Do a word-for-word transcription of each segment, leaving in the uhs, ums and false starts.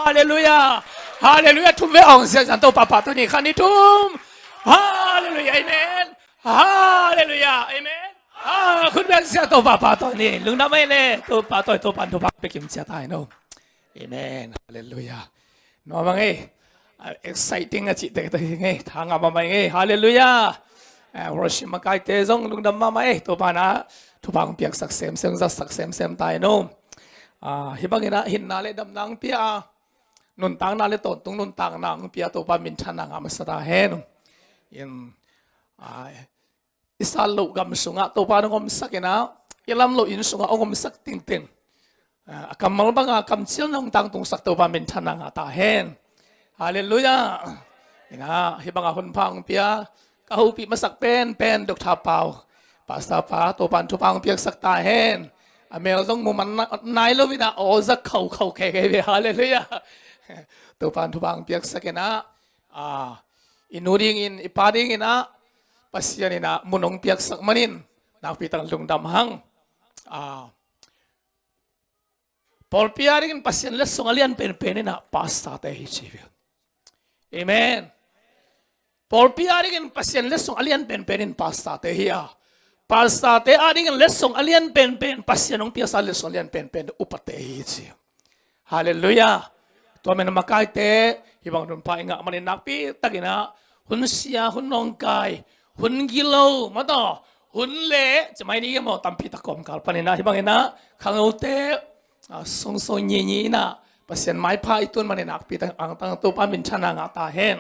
Halleluiah. Halleluiah. Thum vei hong sia zan Topa pahtawi ni, khat, nih, thum. Halleluiah. Amen. Halleluiah. Amen. Ah, khut beng sia Topa pahtawi ni. Lungdam ei le. Topa tawi, Topa in thupha pia kim cia ta hi no. Amen. Halleluiah. Nuam a ngei. Ah, exciting a cih tektek hi ngei. Tha ngam a mai ngei. Halleluiah. Eh, worship makaite zong lungdam mahmah ei. Topa na thupha hong piaksak semsem, zatsak semsem ta hi no. Ah, hih bangin ah hinna le damna hong pia, nuntakna le tawntung nuntakna hong pia Topa minthanna ngah masa ta hen. In, ah, i sat loh gam sungah Topa in hong omsak in ah, i lam loh inn sungah hong omsak tingting, ah, a kammal banga kamciamna hong tangtungsak Topa minthanna ngah ta hen. Halleluiah. In ah, hih banga hun pha hong pia ka hopih masak penpen Doctor Pau, Pastor pa, Topa in thupha hong piaksak ta hen. A mel zong mu man na-, nai lo in ah, aw za khaukhau kei kei ve. Halleluiah. Topa in thupha hong piaksak in ah, ah, i nu dingin, i pa dingin ah, Pasian in ah mun hong piaksak manin nakpi takin lungdam hang. Ah, pawlpi a dingin Pasian letsong a lian penpen in ah pastor-te hi ci hi. Amen. Pawlpi a dingin Pasian letsong a lian penpen in pastor-te hi a, pastor-te a dingin letsong a lian penpen, Pasian hong piasa letsong a lian penpen upate hi ci hi. Halleluiah. Tua manin makaite, hih bang hun pha i ngah manin nakpi takin ah hun sia, hun nawngkai, hun gilo, mataw, hun le, ci mai ni maw, tampi tak kawmkal panin ah, hih bangin ah khangote, ah, songso nyinyi in ah Pasian maipha i tun manin nakpi tak angtang Topa minthanna ngah ta hen.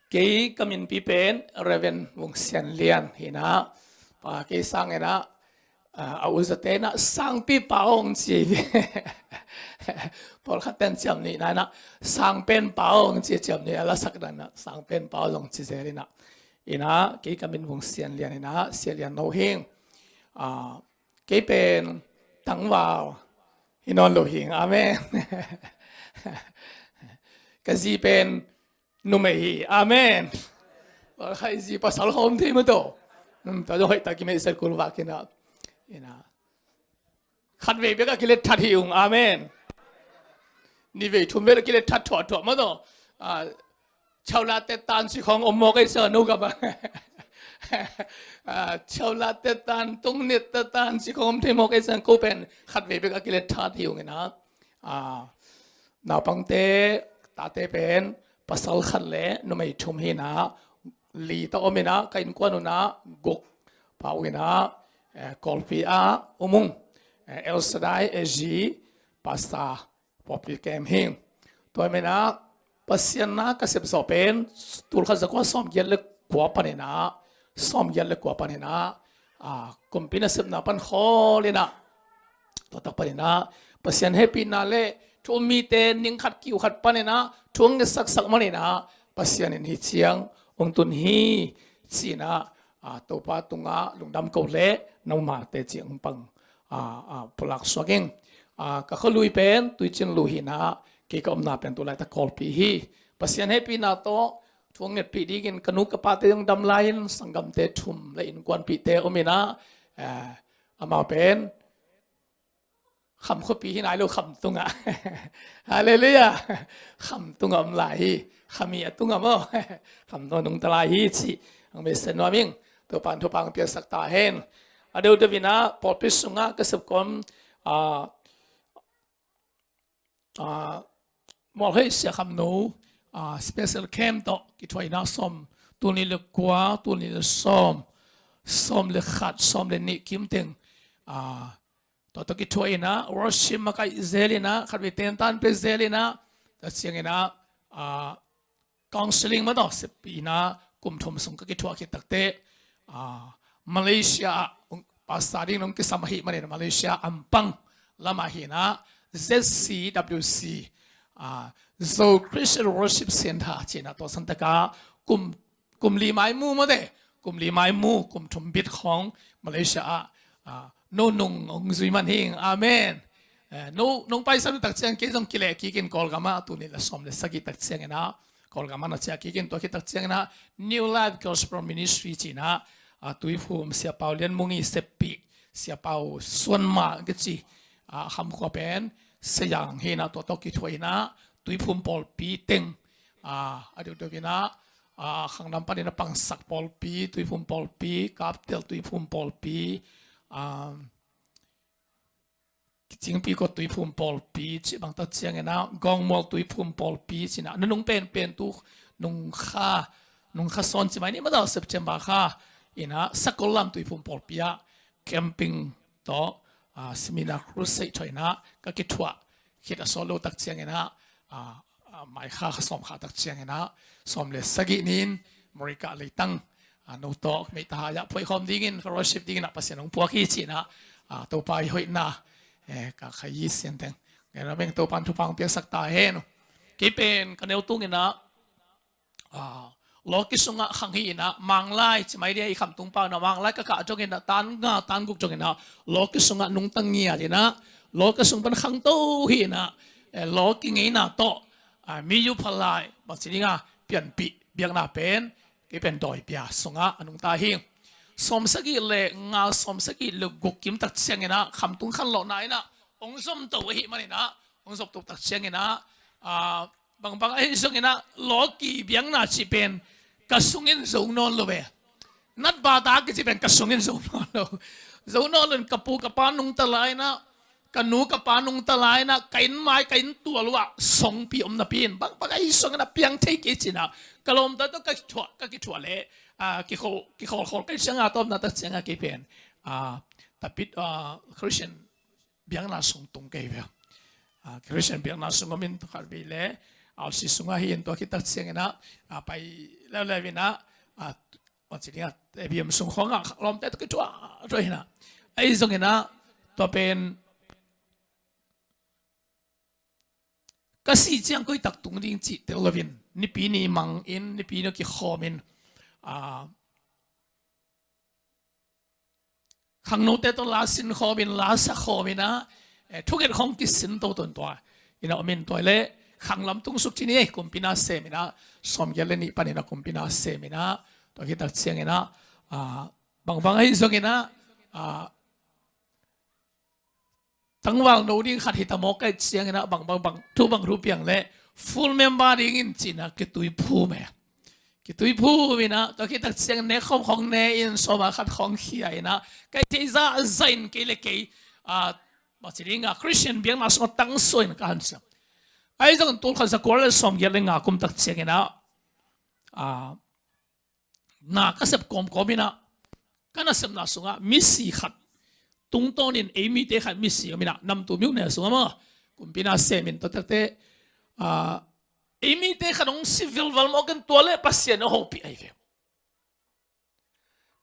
Kei ka minpi pen Reverend Vung Sian Lian hi in ah, pa kei sangin ah, ah, a uzate in ah Sangpi Pa hong ci hi. Pawlkhat ten ciamnuihna in ah Sangpen Pa hong ci, ciamnuih a lasak dan in ah Sangpen Pa hong ci zel in ah. In ah, kei ka min Vung Sian Lian in ah, Sia Lian No hi ing. Ah, kei pen tangval hi nawn lo hi ing. Amen. Ka zi pen numei hi. Amen. Khai zi pasal hong om thei maw taw. Hmm, tua zong hoih tak i meihset kul vak in ah. In ah, khatvei bek a kilet that hi ung. Amen. Nivei thumvei a kilet that thuahthuah maw taw. Ah, chaula tetan ci khong om mawk ei sa no gam a. Ah, chaula tetan, tungnit tetan ci khong om thei mawk ei sa, ko pen khatvei bek a kilet that hi ung in ah. Ah, naupangte, tate pen pasal khat le numei thum hi in ah, li ta om in ah, ka innkuan un ah guk, pa uh in ah, eh, Kawlpi ah um ung, eh, El Shaddai A G, Pastor Pawlpi Kem hi ing. Tua manin ah Pasian na ka sep zawh pen tul khat za kua sawmgiat le kua panin ah, sawmgiat le kua panin ah, ah, kumpi nasepna pan khawl in ah, tua tak panin ah Pasian hehpihna le thu um mite ning khat kiu khat panin ah thu hong nget saksak manin ah Pasian in hih ciang hong tun hi ci in ah, ah, Topa tungah lungdam ko le nangmah teci hong pang, ah, ah, pulak suak ing. Ah, ka khualui pen Tuicin Lu hi in ah, kei ka omna pen tu laitak Kawlpi hi. Pasian hehpihna tawh thu hong ngetpih dingin ka nu ka pate zong dam lai-in sanggamte thum le innkuanpihte om in ah, eh, amau pen Kham khuapi hi nai lo, Kham tungah. Halleluiah. Kham tungah om lai hi. Kham i a tungah maw. Kham tungah nungta lai hi cih hong message nuam ing. Topa in thupha hong piaksak ta hen. A deuhdeuh in ah pawlpi sungah ka sepkawm, ah, ah, Mualhei Sia Kham No, ah, special camp tawh kithuah in ah sawm, tul nih le kua, tul nih le sawm, sawm le khat, sawm le nih kim teng, ah, tua tawh kithuah in ah worship makaih zel in ah, khatvei tentan pia zel in ah, tua ciangin ah, ah, counseling mah tawh seppih in ah kum thum sung ka kithuah khit takteh, ah, Malaysia ah, um, pastor ding nong kisam ahih manin Malaysia Ampang lamah hi in ah Z C W C, ah, Zo Christian Worship Center ci in ah tua sangtakah kum kum li maimu mawte, kum li maimu, kum thum bit khawng Malaysia ah, ah, no nung hong zui man hi ing. Amen. Eh, no, nong paisan uh tak ciang kei zong kileh kik in Kawlgam ah, tul nih le sawm le sagih tak ciangin ah Kawlgam ah na ciah kik in, tua khit tak ciangin ah New Life Gospel Ministry ci in ah, ah, Tuiphum Sia Pau Lian Mung i seppih, Sia Pau Suan Mah kici, ah, Kham khua pen Sayang hi inah tua tawh kithuah inah Tuiphum pawlpi teng, a, a deuhdeuh inah, a, khanglam panin a pangsak pawlpi, Tuiphum pawlpi, Kaptel Tuiphum pawlpi, a, Kicingpi Kawt Tuiphum pawlpi cih bang tak ciang inah, Gawngmual Tuiphum pawlpi cih inah, nunung penpen tu nungkha, nungkha sawn ci mai ni maw, September kha inah Sakollam Tuiphum pawlpi ah camping tawh, a, seminar crusade tawh inah ka kithuah khit a sawt lo tak ciang inah, a, a, mai kha, kha sawm kha tak ciang inah, sawm le sagih ni-in America leitang, a, no tawh meita hai ah phuaikhawm dingin, fellowship dingin ah Pasian hong phuak hi ci inah, a, Topa i hoihna, eh, ka kha i sianteng ngen a meng Topa in thupha hong piaksak ta hen. Kei pen ka neu tung inah, a, lawki sungah khang hi inah, Manglai ci mai dia, i khamtung pau inah, Manglai ka kah dong inah, tan nga tan guk dong inah lawki sungah nungta ngiat inah, lawki sung pan khangto hi inah, eh, lawki ngeina tawh, a, mi yu phalai bang ci ding a, pianpih biakna pen kei pen Dawipia sungah a nungta hi. Sawm sagih le nga, sawm sagih le guk kim tak ciang inah khamtung khanlawhna inah hong zomto ahih man inah, hong zomto tak ciang inah, a, bangbang ahi zong inah lawki biakna cih pen ka sungin zo nawn lo ve. Natbata kici pen ka sungin zo nawn lo. Zo nawn lo in ka pu ka pa nungta lai inah, ka nu ka pa nungta lai inah, ka inn mai ka inn tual uh ah songpi om napi in, bangbang ahi zong inah piang thei kei ci inah ka lawmta tawh ka kithuah, ka kithuah le, a, kikhol, kikholkhol ka hih ciang a, tawpna tak ciang a kei pen, a, Tapit, a, Christian biakna sung tung kei ve. A, Christian biakna sung om in, khat vei le R C sungah hi in, tua khit tak ciang inah, a, pai leuleu inah, a, bang ci ding a, A B M sung khawngah lawmte tawh kithuah, thuah inah. Ahi zong inah tua pen ka sih ciang koi tak tung ding cih tel lo in, Nipi ni mang in, Nipi ni kikhawm in, a, khangnote tawh la sin khawm in, la sa khawm inah, eh, thunget khawng kisin toto in tua inah om in, tua le khanglam tung suk ci ni, kumpi na sem inah sawmgiat le nih pan inah kumpi na sem inah, tua khit tak ciang inah, a, bangbang ahi zong inah, a, tangval no ding khat hi ta maw, ka hih ciang inah bang, bang, bang thu, bang thu piang le full member dingin ci inah kituiphum e. Kituiphum inah, tua khit tak ciang nekkhawm khawng ne in, sawm a khat khawng khia inah, ka hih theih zahzah in kei le kei, a, bang ci ding a, Christian biakna sungah tangsuah in ka hanciam. Ahi zong tul khat za kua le sawmgiat le nga kum tak ciang inah, a, na ka sep kawmkawm inah, ka nasepna sungah misi khat tungtawnin ei mite khat misi om inah, Namtum myone sungah maw, kumpi na sem in, tua tak teh, a, ei mite khat hong si vilvel mawk in, tua le Pasian hong hopih ahi ve.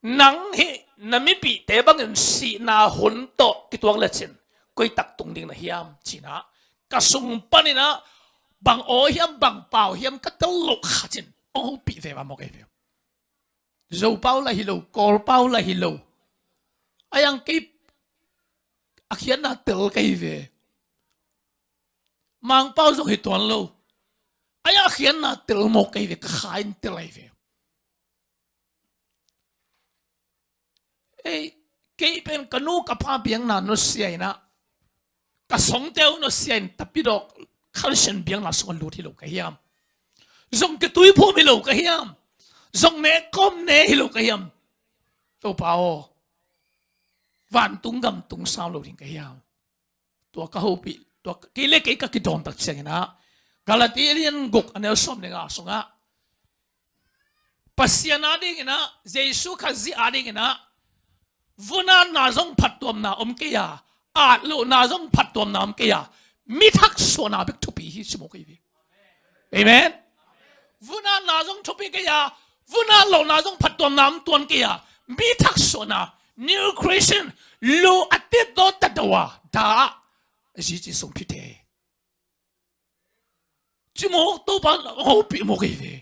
Nang hih na mipihte bangin sihna hun tawh kituak lecin koi tak tung ding na hiam ci inah, ka sung pan inah bang aw hiam, bang pau hiam ka tel loh khat in hong hopih ve mawk ahi ve. Zopau lah hi lo, Kawlpau lah hi lo. A, iang kei a khiatna tel ka hi ve. Mangpau zong hi tuan lo. A, iang a khiatna tel mawk ka hi ve, ka kha in tel ahi ve. Ei, kei pen ka nu ka pa biakna nusia inah, ka songte uh nusia in, Tapit aw Christian biakna sungah lut hi lo ka hiam? Zong kituiphum hi lo ka hiam? Zong nekkhawm ne hi lo ka hiam? Topa aw, vantung gam tung sam lo ding ka hiam? Tua ka hopih, tua kei le kei ka kidawn tak ciang inah, Galati lian guk a neu sawm le nga sungah, Pasian ading inah, Jesu Khazih ading inah, vunatna zong phattuamna om kei a, at lohna zong phattuamna om kei a, mi thak suahna bek thupi hi ci mawk ahi ve. Amen. Vunatna zong thupi kei a, vunat lohna zong phattuamna om tuan kei a, mi thak suahna, new creation, lu a tit daw ta daw a, da a zi ci sung thite. Ci mawk, Topa hopih mawk ahi ve.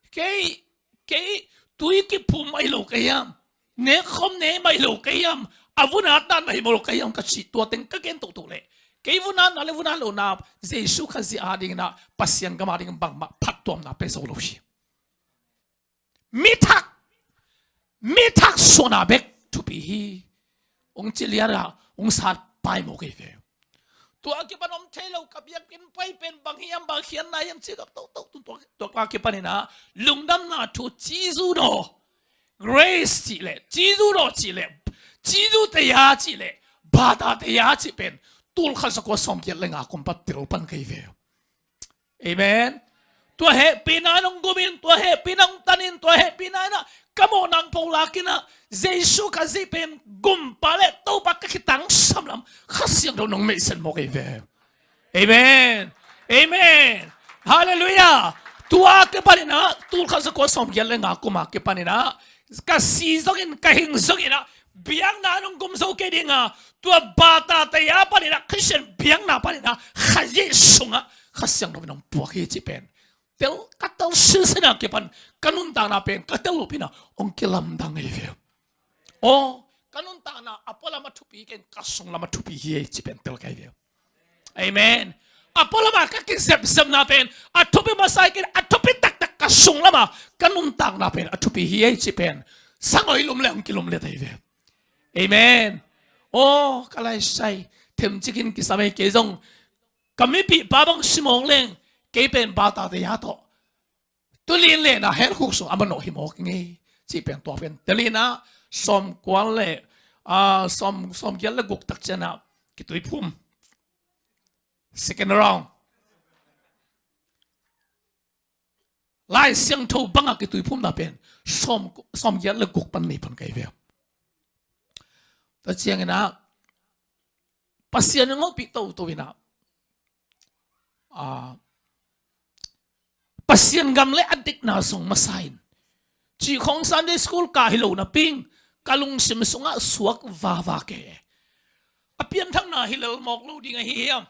Kei, kei tui kiphum mah hi lo ka hiam? Nekkhawm ne mah hi lo ka hiam? A vunatna mah hi lo ka hiam ka cih tua teng ka gen toto leh, kei vunatna le vunat lohna Jesu Khazih ading inah, Pasian gam ading bangmah phattuamna pia zo lo hi. Mi thak, mi thak suahna bek thupi hi. Hong ci lian a, hong sat pai mawk ahi ve. Tua a kipan om thei lo ka biakinn pai pen bang hiam, bang khiatna hiam ci ka to to tun tua, tua a kipan in ah lungdamna thu Jesu daw, grace cih leh, Jesu daw cih leh, Jesu teya cih leh, bata teya cih pen tul khat za kua sawmgiat le nga kum pan tel pan ka hi ve. Amen. Tua hehpihna in hong gum in, tua hehpihna in hong tan in, tua hehpihna in ah ka mawhna hong pholak in ah, Jesu Khazih pen gumpa le Topa ka khitangsam lam Kha Siangtho in hong meisen mawk hi ve. Amen. Amen. Halleluiah. Tua a kipan in ah, tul khat za kua sawmgiat le nga kum a kipan in ah, ka si zongin, ka hing zongin ah, biakna in hong gum zo kei ding a, tua bata teya pan in ah, Khristian biakna pan in ah, Khazih sungah Kha Siangtho in hong puak hi cih pen tel, ka tel sinsin a kipan ka nuntakna pen ka tel lopi in ah hong kilamdang hi ve. Aw, ka nuntakna a pualam a thupi kei in, ka sunglam a thupi hi ei cih pen tel ka hi ve. Amen. A pualam a ka kizepzepna pen a thupi masa kei in, a thupi taktak ka sunglam a ka nuntakna pen a thupi hi ei cih pen sangoi lum le hong kilum le ta hi ve. Amen. Aw, ka lai sai, themcik in kisam ei, kei zong ka mipihpa bang si mawk leng, kei pen bata teya tawh tu lin le na hell khuk sung a manawh hi mawk ing ei cih pen tua pen tel in ah, sawmkua le, ah, sawm, sawmgiat le guk tak ciang ah kituiphum, second round, Lai Siangtho bang a kituiphumna pen sawm, sawmgiat le guk pan nei pan ka hi ve. Tua ciangin ah Pasian in hong hopih toto in ah, ah, Pasian gam le a dikna zong masa in, cih khawng Sunday school ka hi lo napi in ka lungsim sungah suak vava kei. A pianthakna hi lel mawk lo ding ahi hiam?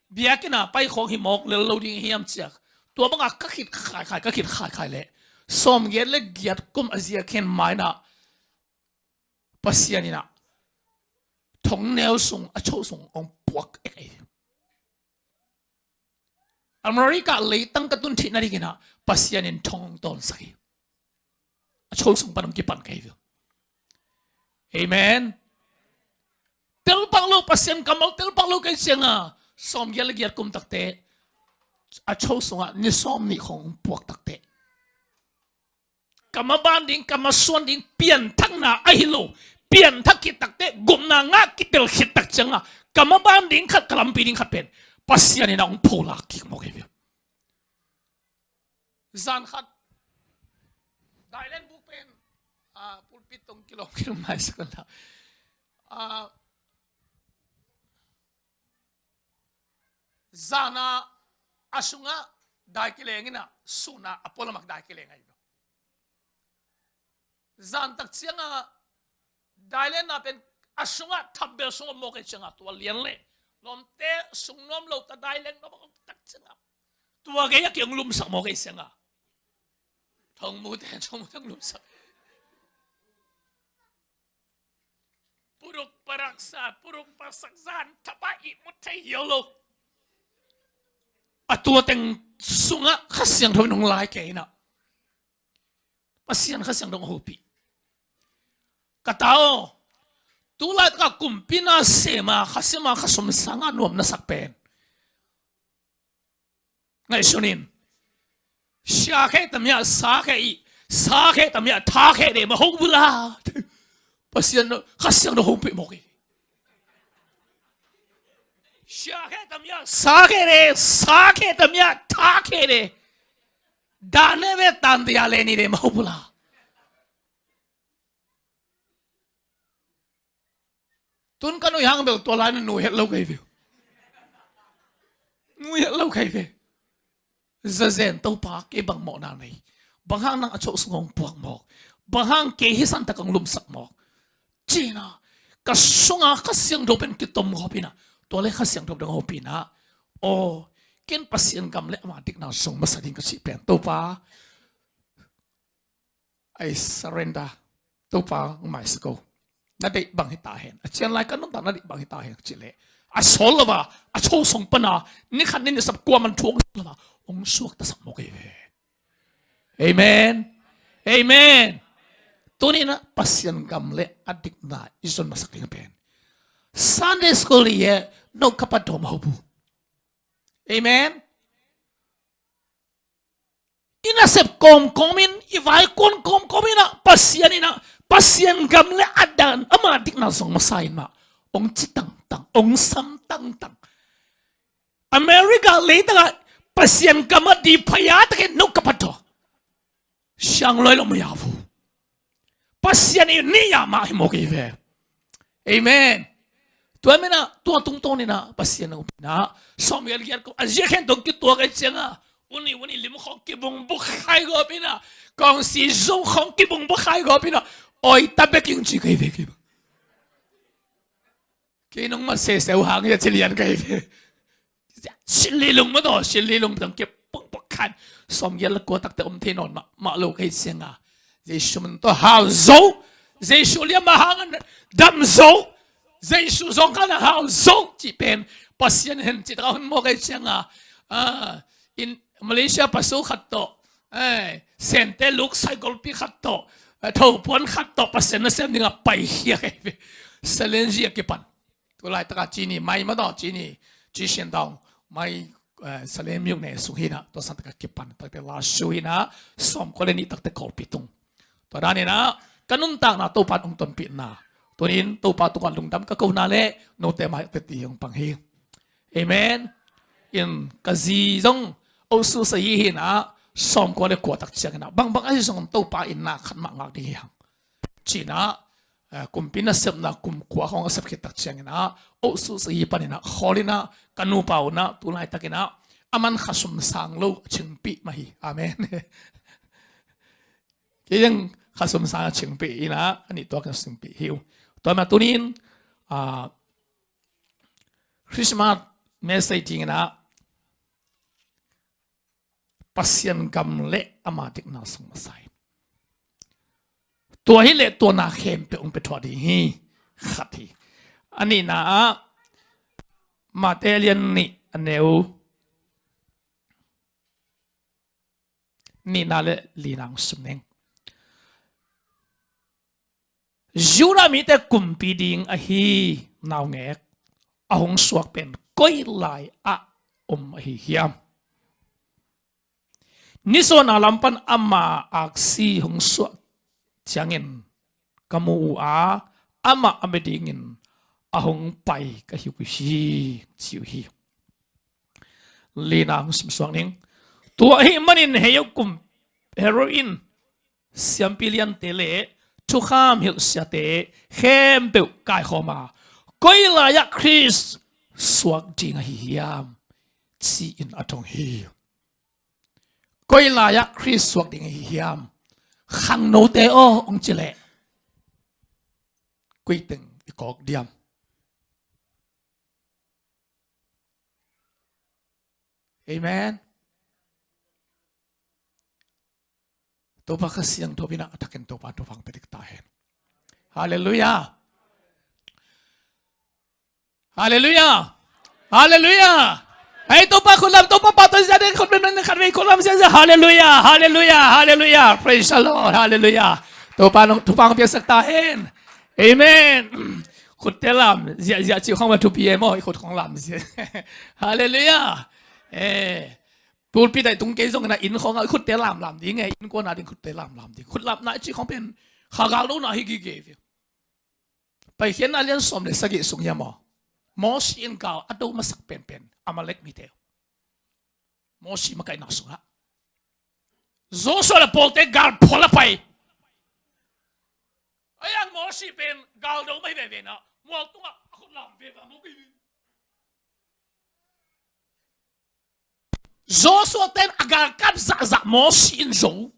Biakinn a pai khawng hi mawk lel lo ding ahi hiam ci-a, tua bang a ka khit khaikhai, ka khit khaikhai leh sawmgiat le giat kum a zia khen mai in ah Pasian in ah thongneu sung, a cho sung hong puak ek ei. America leitang ka tun theih nadingin ah Pasian in thong hong tawnsak hi. A cho sung pan hong kipan ka hi ve. Amen. Telpak lo, Pasian kammal telpak lo ka hih ciangin sawmgiat le giat kum takteh a cho sungah ni sawmnih khawng hong puak takteh, ka maban ding, ka masuan ding, pianthakna ahi lo, pianthak khit takteh, gupna ngah kitel khit tak ciangin ka maban ding khat, ka lampi ding khat pen Pasian in ah hong pholak kik mawk hi ve. Zan khat, Dailen buk pen, ah, pulpit tawh kilawm kilawm maisak un la. Ah, zan a, a sungah dai kileng in ah, sun a, a pualam ah dai kileng ahi ve. Zan tak ciangin dailenna pen a sungah thapbel sung om mawk ei ciangin, tua lian leh lawmte sung nuam lo ta, dai leng nuam a om tak ciangin, tua gei a ki hong lumsak mawk ei ciangin, thongmute, thongmute hong lumsak. Puruk paraksa, puruk pasak zan thapa ihmut thei hiau lo. A tua teng sungah Kha Siangtho in hong lai kei in ah, Pasian Kha Siangtho hong hopih. Ka ta aw, tu laitak a kumpi na sem a, kha sim a, kha sum sang a nuam na sak pen ngaihsun in. Sia khe ta mia sa khe i, sa khe ta mia tha khe de ma ho bula. Pasian, Kha Siangtho hong hopih mawk hi. Sia khe ta mia sa khe de, sa khe ta mia tha khe de. Dane ve tan dia le ni de ma ho bula. Tun ka nuihang bel tua lai-in nuih het lo ka hi ve. Nuih het lo ka hi ve. Zazen, Topa, kei bang mawhna nei? Bang hang nang a cho sung hong puak mawk? Bang hang kei hih santak hong lumsak mawk? Ci-in ah, ka sungah Kha Siangtho pen kitom gawp in ah, tua leh Kha Siangtho dong hong hopih in ah, aw, ken Pasian gam leh ama dikna zong masa ding ka cih pen, Topa, I surrender. Topa, hong maisak o. Na deih bang hi ta hen. A cian lai ka nuntak na deih bang hi ta hen, ka cih leh, a sawl lo a, a cho sung pan a, ni khat ni nih sap kua man thu hong lo a, hong suaktasak mawk hi ve. Amen. Amen. Tuni-in ah Pasian gam leh a dikna i zon masak ding pen Sunday school hi e, no ka padawm ho bu. Amen. I nasep kawmkawm in, i vaikuan kawmkawm in ah, Pasian in ah, Pasian gam le a dan ama dikna zong masa in mah, ong ci tangtang, ong sam tangtang. America leitang ah Pasian gam a di phaya takin no ka padawm. Siang loi lo maya vu. Pasian i ni ya mah hi mawk hi ve. Amen. Tua mena, tua tungtawn in ah Pasian a upna sawm giat giat ko a zia khen tong kituak ai cianga, uni uni lim khong kibung buk khai gawp in ah, kawngsi zo khong kibung buk khai gawp in ah, oi ta beking ci kai ve ki. Kei nong mat sese uh hang ia ci lian kai ve. Sililung mah tawh, sililung tawh kipung pakhat. Sawm giat le kua takte om thei nawn mah, mah lo kei sianga, Jesu min tawh hau zo. Jesu liam a hang a dam zo. Jesu zong khan a hau zo cih pen Pasian hen cih taka hun maw kei sianga, ah, in Malaysia pasu khat tawh, eh, sente luk sai golpi khat tawh, eh, thopuan khat tawh Pasian nasem dingah paikhia kei ve. Salenzi a kipan. Tulaitaka cini mai mah tawh cini, ci sian tawh mai, eh, Salem miuk ne sung hinah, tua santaka kipan takte lasu hinah, sawmkua le nih takte kawlpi tung. Tua daninah ka nuntakna Topa hong tonpihna, tunin Topa tungah lungdam ka kohna le note mai teti hong pang hi. Amen. In ka zi zong osu sa hi hinah, sawmkua le kua tak cianginah bangbang ahi zong Topa in na khat mah ngak ding hi hang. Cinah, eh, kumpi nasepna kum kua khawng a sep khit tak cianginah, oh suhsih hi paninah, khawl inah, ka nupa unah, tu laitakinah, a man khasum sang lo a cingpih mah hi. Amen. Kei zong khasum sang a cingpih inah, a nih tuak a cingpih hi uh. Tua mah tunin, ah, Christmas message dinginah, Pasian gam le ama dikna sung masa hi. Tua hi leh tua na khempeuh hong pia thuah ding hi. Khat hi. A nihna ah Mate lian nih a neu nihna le lina hong sim ning. Judah mite kumpi ding ahi naungek a hong suak pen koi lai-ah om ahi hiam? Nisuahna lam pan ama aksi hong suah ciangin ka mu uh a, amah a medingin a hong pai ka hi uh hi, ci uh hi. Lina hong simsuak ning. Tua ahih manin hei uh kum heroin siampi liante le thukham hilh siate khempeuh kaikhawm a, koi lai-ah Khrist suak ding ahi hiam, ci-in a thong hi. Koi lai-ah Khrist suak ding ahi hiam? Khangnote aw hong ci leh koi teng i kawk diam? Amen. Topa Kha Siangtho in a thakin Topa thupha pia ding ta hen. Halleluiah. Halleluiah. Halleluiah. Hei, Topa khut lam, Topa pahtawi ziahziah, khut lam, khat vei khut lam ziahziah. Halleluiah. Halleluiah. Halleluiah. Praise the Lord. Halleluiah. Topa nong thupha piaksak ta hen. Amen. Khutte lam ziahziah cih khong mah thupi e maw, i khut khong lam ziah. Halleluiah. Eh, pulpit ah i tung kei zongin a inn khong ah i khutte lamlam ding e, innkuan a ding khutte lamlam ding. Khut lamna i cih khong pen kha galdona hi gige ve. Paikhiatna lian sawm le sagih sung hiam aw? Mosi in gal a do masak penpen Amalek mite. Mosi makaihna sungah Joshua le pawlte gal phual a pai. Ai ang Mosi pen gal do mai veve na, mual tungah a khut lam veve a mawk hi. Joshua ten a galkap zahzah Mosi in zo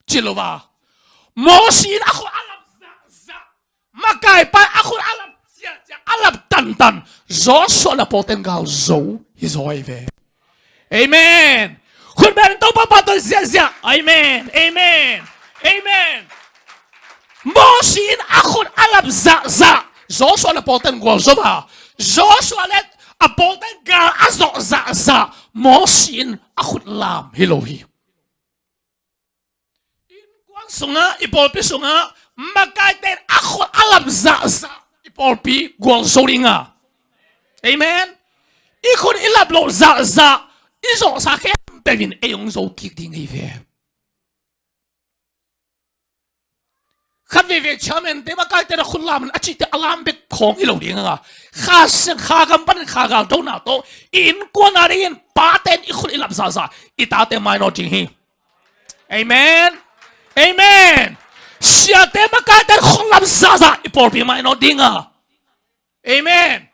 ci lo a, Mosi in a khut a lap zahzah, makaipa in a khut a lap ziahziah, a lap tantan. Joshua le pawlten gal zo hi zaw hi ve. Amen. Khut beng in Topa pahtawi ziahziah. Amen. Amen. Amen. Mosi in a khut a lap zahzah, Joshua le pawlten gualzo a, Joshua le a pawlten gal a zawh zahzah, Mosi in a khut lam hi lo hi. Innkuan sungah, i pawlpi sungah makaite in a khut a lap zahzah, i pawlpi gualzo ding a. Amen. I khut i lap loh zahzah i zawhsa khempeuh in ei hong zo kik ding hi ve. Khat veivei chairman te, makaite na khut lam a cihte a lam bek khawng hi lo ding a, Kha Siang, Kha gam panin Kha gal dona tawh i innkuan a dingin pate in i khut i lap zahzah i tate mainawt ding hi. Amen. Amen. Siate, makaite in khut lap zahzah i pawlpi mainawt ding a. Amen.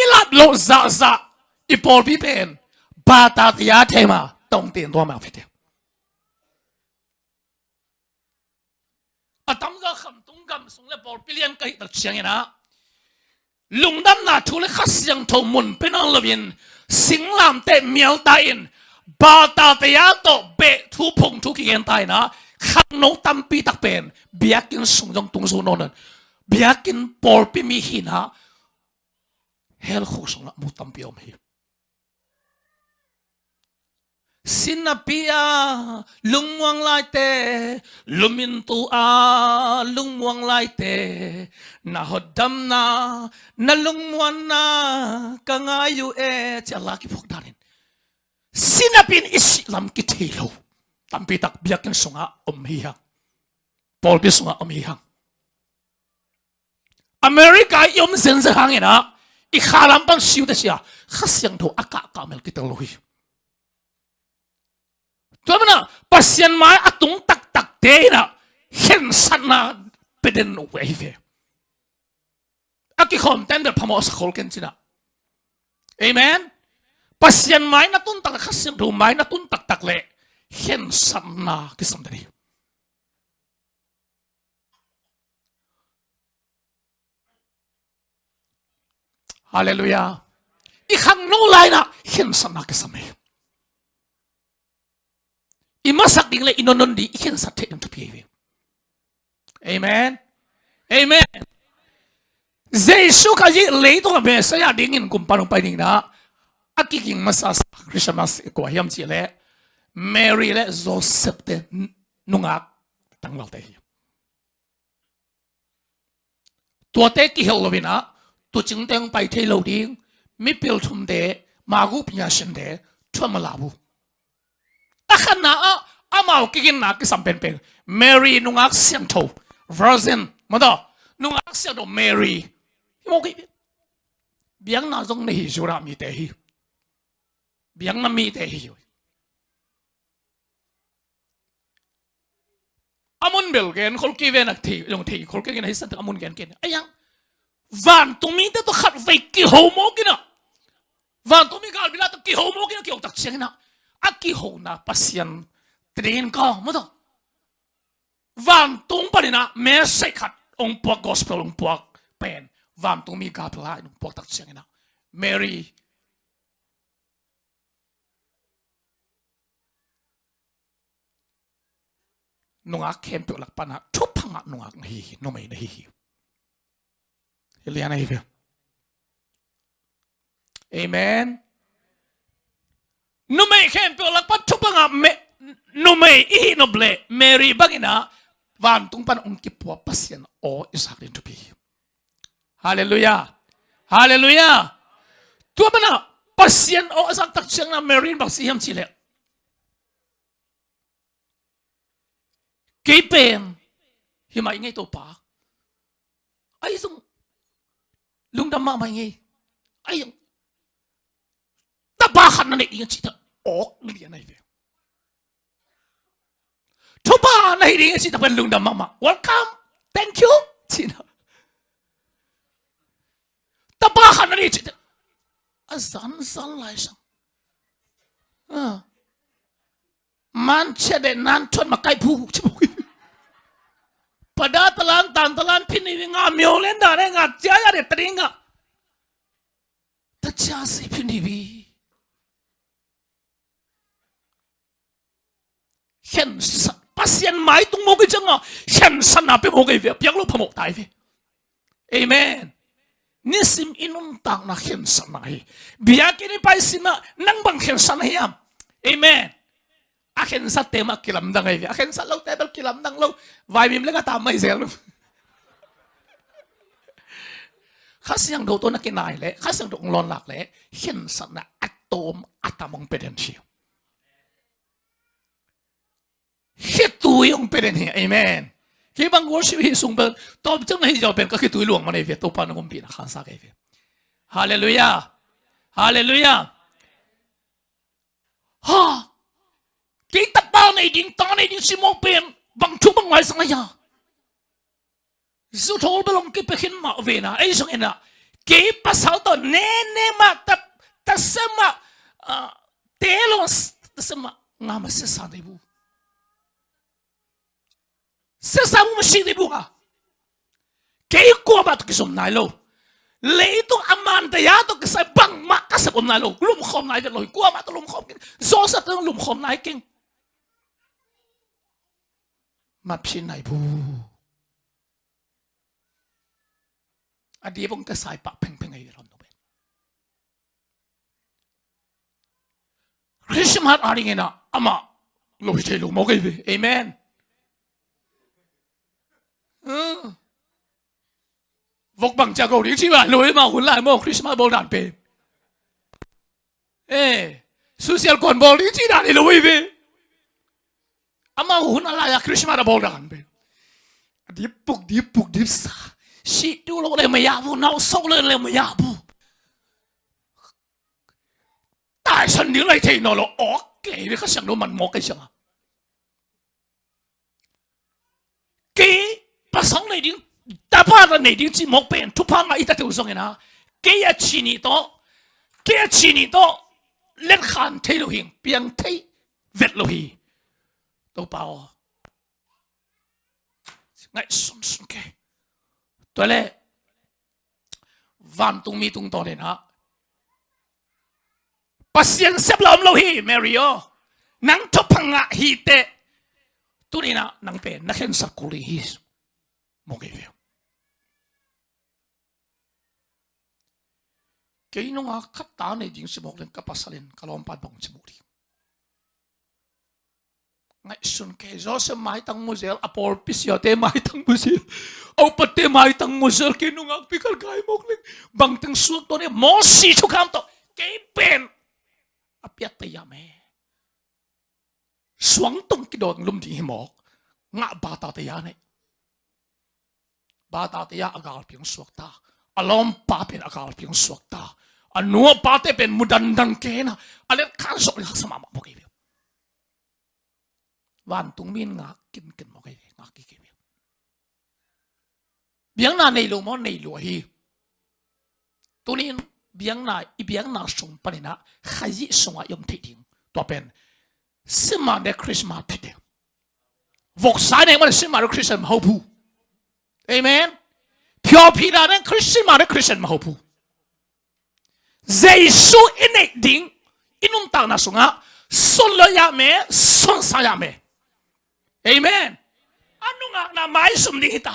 I lap loh zahzah i pawlpi pen bata tia thema tongtin tua ma fite. A tamzaw Khamtung gam sung le pawlpi lian ka hih tak ciangin ah, lungdamna thu le Kha Siangtho mun pia nawn loin singlamteh mialta in bata tia tawh beh thu phung thu kigen ta in ah, khangno tampi tak pen biakinn sung zong tung zo nawn lo in, biakinn pawlpi mi hi in ah, hell khuk sungah mu tampi om hi. Sinapi a lungmuang laite, lumintu a lungmuang laite, na hotdamna, na lungmuanna ka ngai uh e, ci a la kiphawk danin, sinapi in i sih lam kithei lo tampi tak biakinn sungah om hi hang. Pawlpi sungah om hi hang. America i om zenzen hangin ah, i kha lam pan siute sia, Kha Siangtho a kahkah mel kitel lo hi. Tua manin ah Pasian mai a tung taktakte in ah khensatna pia den uh ahi ve. A kikhawm ten bel phamawh sa khol ken cin ah. Amen. Pasian mai na tun tak le, Kha Siangtho mai na tun taktak le khensatna kisam den hi. Halleluiah. I khangno lai in ah khensatna kisam hi. I masak ding le i nonnon ding i khensat theih ding thupi hi. Amen. Amen. Jesu Khazih leitung a Messiah dingin kumpan hong pai ding in ah, a kiging masa sa Christmas i kua hiam cih leh Mary le Joseph te nungak tangvalte hi. Tuate kihel lo in ah, tuucingte hong pai thei lo ding, mipil thumte, magu pinya sinte, thuam a la uh. A khatna ah, amau kiginna kisam penpen, Mary nungak siangtho, virgin, mawtaw, nungak siangtho Mary. Hi mawk hi. Biakna zong na hi, Judah mite hi. Biakna mite hi. A mun bel gen khol kei ve, na thei zong thei khol kei in ah, hi san tak a mun gen kei in ah. Ai ang, vantung mite tawh khat vei kiho mawk in ah, vantung mi galbila tawh kiho mawk in ah, kiho tak ciangin ah, a kihona Pasian te dingin kawng mawtaw, vantung panin ah message khat hong puak, gospel hong puak pen vantung mi galbila in hong puak tak ciangin ah, Mary nungak khempeuh lak pan ah thupha ngah nungak na hi hi, numei na hi hi. Hi lian ahi ve. Amen. Numei khempeuh lak pan thupha ngah me-, numei i hih nop leh Mary bangin ah vantung pan hong kipua Pasian aw i sak ding thupi hi. Halleluiah. Halleluiah. Tua manin ah Pasian aw a sak tak ciangin ah Mary in bang ci hiam cih leh, kei pen hi mah ing ei Topa. Ahi zong lungdam mahmah ing ei. Ahi zong tapa khat na neih ding a cih tak awk lian ahi ve. Thupha na hi ding a cih tak pen lungdam mahmah. Welcome. Thank you. Cih na. Tapa khat na neih cih tak a zanzan lai sang. Ah. Man cia de nan thuan ma kai phu ci phu. Pada talan, tan talan, phin ni nga myo len da ne nga cia ya de tring nga. Ta cia si phin ni bi. Khensat, Pasian mai tung mawk i ciang a khensatna pia mawk i ve, a piak lo phamawh ta i ve. Amen. Nisim i nuntakna khensatna hi. Biakinn i pai sim ah nang bang khensatna hiam? Amen. A khensatte mah kilamdang ahi ve. A khensat lote bel kilamdang lo. Vaimim le ka tam mai zel lo. Kha Siangtho tawh na kinai leh, Kha Siangtho hong lawnlak leh, khensatna a tawm a tam hong pia den hi. Khitui hong pia den hi. Amen. Kei bang worship hih sung pen, tawm ciang na hih ziau pen ka khitui luang mah nei ve, Topa nong ompihna khansa kei ve. Halleluiah. Halleluiah. Ha! Kei tapa nei ding, ta nei ding cimawh pen bang thu bang maisak na hia? Zu thawl bel hong kipia khin mah ve na, ei zong in ah, kei pasal tawh nene mah, ta, ta se mah, ah, te lo, ta se mah, nga mah sesa nei bu. Sesa bu mah si nei bu nga. Kei kuamah tawh kizom nai lo. Leitung a man daya tawh kisai bangmah ka sep om nai lo. Lumkhawm nai vet lo hi, kuamah tawh lumkhawm keng. Joseph tawh lumkhawm nai keng. Mapsi nai bu. A dip hong kisai pah phengpheng ahi vet hon no pen. Christmas a ding in ah amah lo hi thei lo mawk ahi ve. Amen. Hmm. Vok bang cia ko ding ci ba lo hi mah hun lai maw Christmas bawl dan pen. Eh, social kuan bawl ding ci dan hi lo hi ve. Amau hun a lai-a Christmas a bawl dan pen. A dip puk, dip puk, dip sa. Sih tu lo le maya bu, nau sok le le maya bu. Taisan ding lai thei nawn lo, ok, kei ve Kha Siangtho man mawk kei ciang a. Kei pasal nei ding, tapa ta nei ding cimawh pen, thupha ngah i tate uh zong in ah. Kei a ci ni tawh, kei a ci ni tawh, letkhan thei lo hi, piang thei vet lo hi. Topa aw. Ngaihsun sun kei. Tua leh, vantung mi tungtawn in ah. Pasian sep la om lo hi, Mary aw. Nang thupha ngah hi teh. Tuni in ah nang pen, na khensat kul ding hi. Mawk ahi ve. Kei nungak khat ta nei ding cimawk leng ka pasal in ka lawmpa in bang cimawk ding. Ngaihsun kei, Joseph maitang mu zel, a pawlpi siate maitang mu zel, a upate maitang mu zel, kei nungakpi khat gai mawk leng bangteng suak tuan e, Mosi thukham tawh kei pen a piak tayam e. Suangtung kidawng lum ding hi mawk, ngah bata taya nei. Bata taya a galpi hong suakta, a lawmpa pen a galpi hong suakta, a nu a pate pen mu dandan kei na, a letkhan zawh le haksa mahmah mawk ahi ve. Vantung mi in ngak kinkin mawk ahi ve, ngak kik ahi ve. Biakna nei lo maw, nei lo ahi. Tunin biakna, i biakna sung panin ah Khazih sungah i om theih ding. Tua pen siman de Christmas phit ding. Voksa nek man siman de Christian mah ho phu. Amen. Phiawphi dan nek Christian mah de Christian mah ho phu. Jesu i neih ding i nuntakna sungah son lo yah me, son sa yah me. Amen. A nungakna maizum ding hita.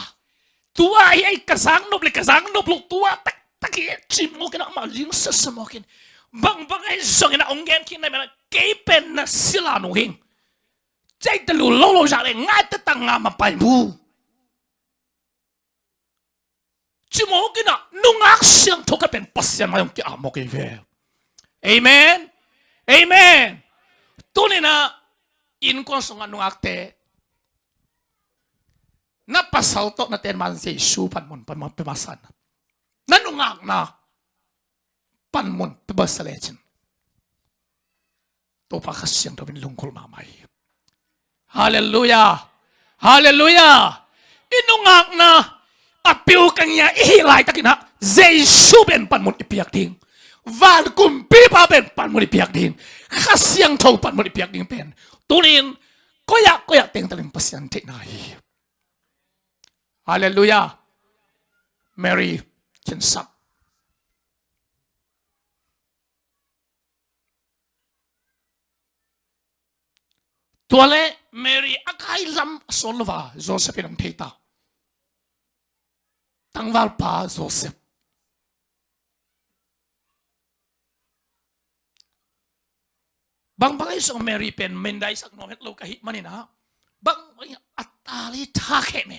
Tua hi ei ka zang nop le ka zang nop lo tua taktak hi ei cimawk in ah mah ling sasa mawk in. Bangbang ei zong in ah hong gen khin na mena kei pen na sila nung hing. Cei ta lu lo lo zak le ngai ta tang nga ma pai mu. Cimawk in ah nungak siangtho ka pen Pasian mai hong ki-ap mawk ahi ve. Amen. Amen. Tunin ah innkuan sungah nungakte, na pasal tawh na ten man Jesu panmun, panmun pe masa na. Na nungakna panmun pe masa lecin Topa Kha Siangtho in lungkhol mahmah hi. Halleluiah. Halleluiah. I nungakna a piu ka ngia i hih laitakin ah Jesu pen panmun i piak ding. Van kumpipa pen panmun i piak ding. Kha Siangtho panmun i piak ding pen tunin koiah koiah tengtaling Pasian theihna hi. Halleluiah. Mary khensat. Tua le Mary a kai lam a sawn lo va Joseph in hong thei ta. Tangvalpa Joseph. Bangbang ei sung Mary pen mindaisak nuam het lo ka hih manin ah bangbang a tali tha kheh me.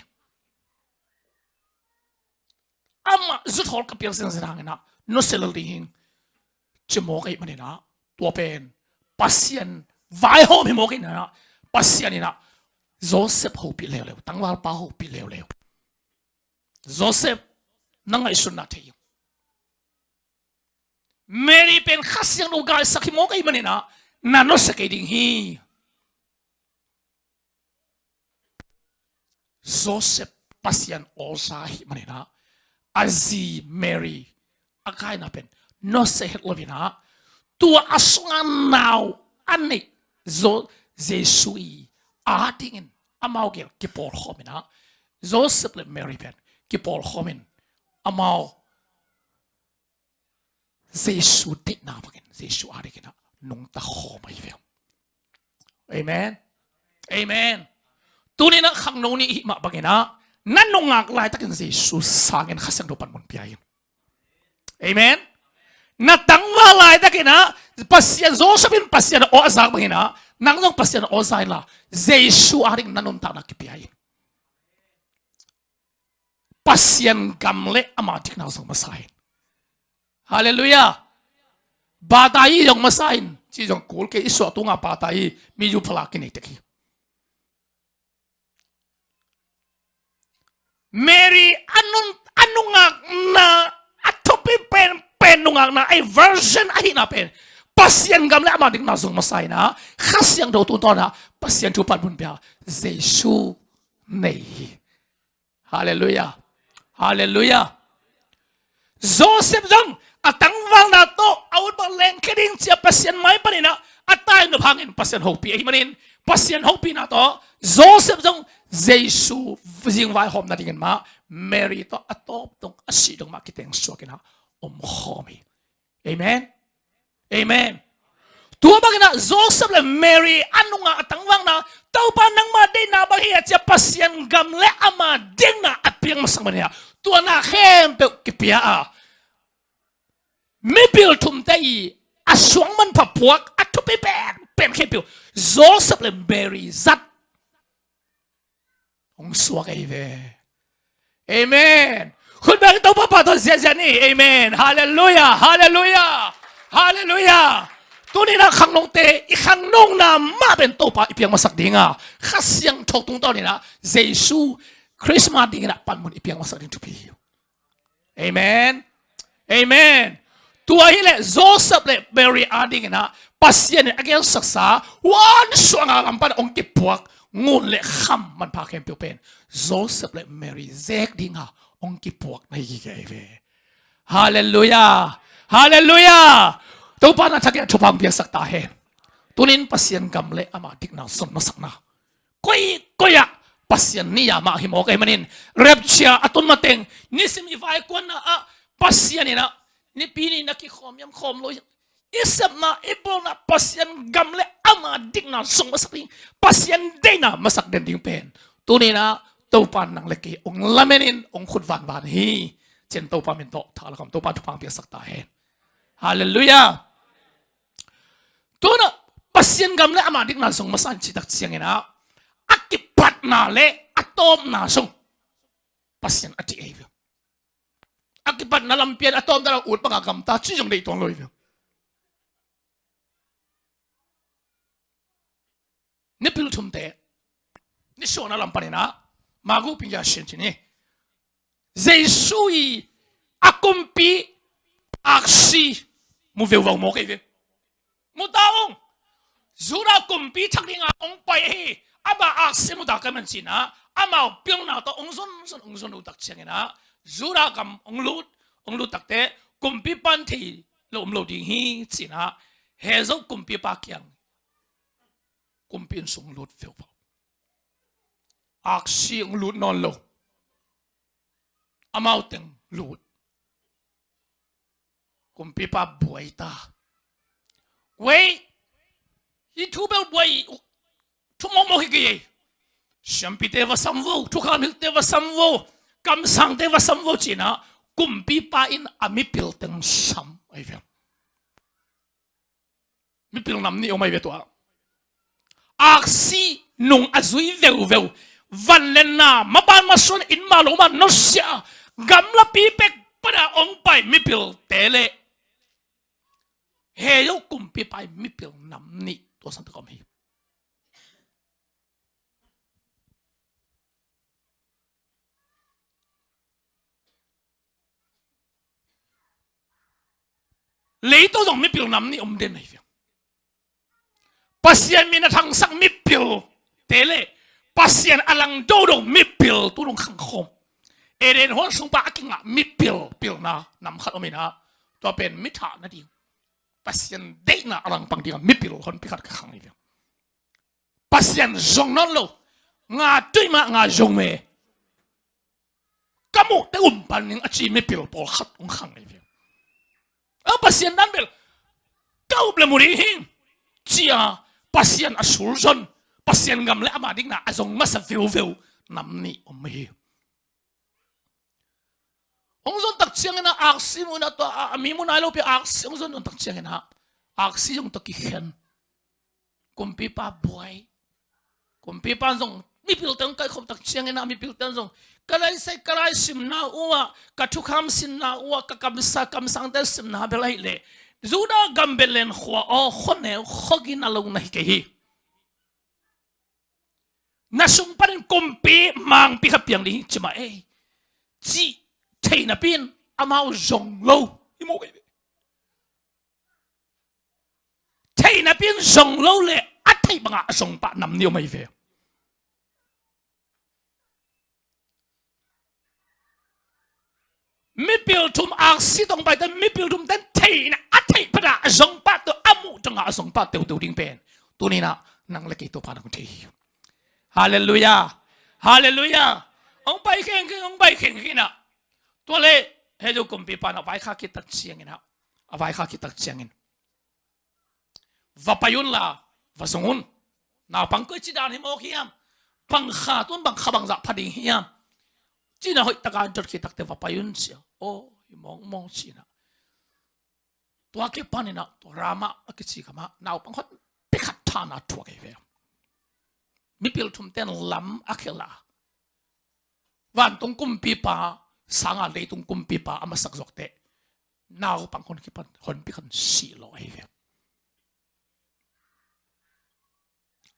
amah zuthawl ka piak zenzen hangin ah nusia lel ding hi ing, ci mawk ahih manin ah, tua pen Pasian vaihawm hi mawk ahih manin ah, Pasian in ah Joseph hopih leuleu, tangvalpa hopih leuleu. Joseph, na ngaihsutna thei ing. Mary pen Kha Siangtho gaisak hi mawk ahih manin ah, na nusia kei ding hi. Joseph Pasian awlsa ahih manin ah, a zi Mary a kaina pen nusia het lo in ah, tua a sungah nau a neih Zo-, Jesu i adingin amau gel kipawlkhawm in ah, Joseph le Mary pen kipawlkhawm in amau Jesu deihna bangin, Jesu adingin ah nungta khawm ahi ve. Amen. Amen. Tuni in ah khangno ni i hih mah bangin ah, na nungak laitakin Jesu sangin Kha Siangtho panmun pia in. Amen. Na tangval laitakin ah, Pasian, Joseph in Pasian aw a zak bangin ah, nang zong Pasian aw za inla, Jesu adingin na nuntakna kipia in. Pasian gam le ama dikna zong masa in. Halleluiah. Bata i zong masa in. Ci zong kul kei, i suah tunga bata i mi zu phalak kinei tek hi. Mary a nun, a nungakna, a thupi penpen nungakna, a version ahihna pen Pasian gam le ama dikna zong masa in ah, Kha Siangtho tungtawn ah Pasian thu panmun pia Jesu nei hi. Halleluiah. Halleluiah. Joseph zong a tangvalna tawh a ut bang lengkhia ding ci-a Pasian mai panin ah a tai nop hangin Pasian hopih ahih manin, Pasian hopihna tawh Joseph zong Jesu zingvaihawm nadingin mah Mary tawh a tawp dong, a sih dong mah kiteng suak in ah omkhawm hi. Amen. Amen. Tua bangin ah Joseph le Mary a nungak a tangvalna, Topa nangma deihna bang hi a ci-a Pasian gam le ama dikna a piang masak manin ah, tua na khempeuh kipia a, mipil thumte i a suang manpha puak, a thupi penpen khempeuh Joseph le Mary zat hong suak ahi ve. Amen. Khut beng Topa pahtawi ziahziah ni. Amen. Halleluiah. Halleluiah. Halleluiah. Tuni in ah khangnote, i khangnona mah pen Topa i piang masak ding a, Kha Siangtho tungtawn in ah Jesu Christmas dingin ah panmun i piang masak ding thupi hi. Amen. Amen. Tua hileh Joseph le Mary adingin ah Pasian in a gelsaksa, huan suanga lam pan hong kipuak ngun le kham manpha khempeuh pen Joseph le Mary zek dinga hong kipuak na hi kei ve. Halleluiah. Halleluiah. Topa na thakin a thupha hong piaksak ta hen. Tunin Pasian gam le ama dikna zong masakna koikoi ah Pasian ni-a mah hi mawk ahih manin, rapture a tun mateng nisim i vaikuanna ah Pasian in ah nipi ni na kikhawm hiam, khawm lo hiam, i sepna, i bawlna Pasian gam le ama dikna zong masak ding, Pasian deihna masak den ding pen tuni in ah Topa in nang le kei hong lamen in hong khut vanvan hi. Cin Topa min tawh tha lakam Topa in thupha hong piaksak ta hen. Halleluiah. Tun ah Pasian gam le ama dikna zong masa in cih tak ciangin ah a kipatna le a tawpna zong Pasian a deih ahi ve. A kipatna lampi in a tawpna lo ut banga gamta cih zong deih tuan lo hi ve. Ni pil thumte, ni suahna lam panin ah, Magu pingya sin cin hi. Jesu i a kumpi aksi mu veuvau mawk hi ve. Mu ta ung. Judah kumpi thak dinga hong pai hi. Ama aksi mu ta ka man cin ah, amau pilna tawh hong zon zon, hong zon uh tak ciangin ah, Judah gam hong lut, hong lut takte kumpipa in thei lo om lo ding hi cin ah, he zo kumpipa kiang kumpi inn sung lut veuvau. Aksi hong lut nawn lo. Amau teng lut. Kumpipa buai ta. Wei, hih thu bel buai uh, thu mawkmawk hi kei ei. Siampite va sam vo, thukham hilhte va sam vo, kamsangte va sam vo cin ah kumpipa in a mipil teng sam ahi ve. Mipil nam nih om ahi ve tua. Aksi nung a zui veuveu. Van le na, maban masuan, inn mah lo mah nusia, Gamlapi pek pana hong pai mipilte le hell kumpipa i mipil nam nih tua santak om hi. Leitang zong mipil nam nih om den ahi ve. Pasian min a thangsak mipilte le Pasian a langdo dong mipil tu dong khangkhawm. Eden huan sungpa a kingah mipil pilna nam khat om inah, tua pen mi thah nading, Pasian deihna a langpang dingah mipil honpi khat ka khang ahi ve. Pasian zong nawn lo, nga tuih mah nga zong me, ka muhte um pan ning a ci mipil pawlkhat hong khang ahi ve. A Pasian dan bel ka up le mu ding hi, ci-a Pasian a sulzon, Pasian gam le ama dingna a zong masa veuveu nam nih om hi. Hong zon tak ciangin ah aksi mu inah tua a mi mu nai lopi aksi hong zon zon tak ciangin ah aksi zong tua kikhen. Kumpipa buai. Kumpipa zong mipilte hong kaikhop tak ciangin ah mipilte zong ka laisai ka lai simna uh ah, ka thukham simna uh ah, ka kamsa kamsangte simna bel ahih leh Judah gam Bethlehem khua aw, khuaneu khuagina lo na hi kei hi. Na sung panin kumpi mangpi kha piang ding hi ci mah ei, cih theihnapi in amau zong lo. I mu kei ve. Theihnapi in zong lo le a theih bangah a zong pah nam nih om ahi ve. Mipil thum aksi tong paite mipil thum ten theihna a theih pana a zong pah teuh a muh tangah a zong pah teuteu ding pen tuninah nang le kei Topa nang thei hi. Halleluiah. Halleluiah. Hong pai khengkheng hong pai khengkheng inah tua le hell kumpipa in a vaikhak khit tak ciangin ah, a vaikhak khit tak ciangin va pai unla va zong un. Naupang koi ci dan hi mawk hiam? Bang kha tun bang kha bangzah pha ding hiam? Cina hoih taka an tot khit takte va pai un cia. Aw hi mawngmawng cinah tua kipaninah tua Ramah a kici kamah naupang honpi khat thana thuak ahi ve. Mipil thumten lam a khel a vantung kumpipa sanga leitung kumpipa a masak zawkteh naupang hon kipan honpi khan sih lawh ahi ve.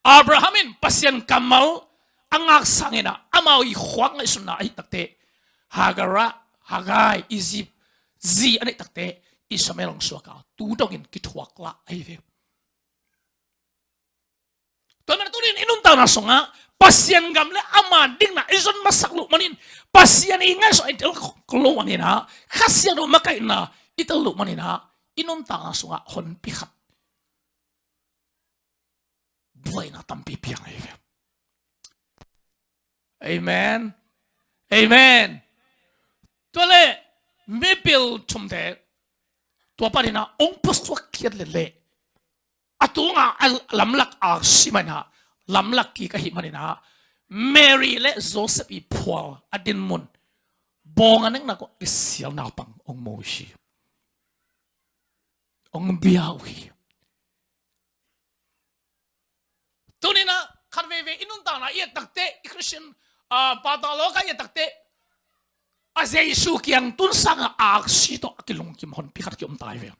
Abraham in Pasian kammal a ngak sanginah amau i khuak ngaihsutna ahi takte Hagarah, Hagai, Egypt zi a neih takte Ishmael hong suaka tu dongin kithuak lah ahi ve. Tua mana tunin i nuntakna sungah Pasian gam le ama dingna i zon masak loh manin Pasian i ngaihsut i tel loh maninah khasiat uh makaihna i tel loh maninah i nuntakna sungah honpi khat buaina tampi piang ahi ve. Amen. Amen. Tua le mipil thumte tua paninah ong pusuak khiat leleh a tunga a lamlak aksi maninah lamlak kik ahi maninah Mary le Joseph i phual a dinmun bawng a neknak uh a kisial naupang ong mu hi. Ong bia uh hi. Tuninah khat veivei i nuntakna i et takte i Christian pata lawka i et takte a Jesu kiang tun sanga aksi tawh a kilungkim honpi khat kiom tai ve.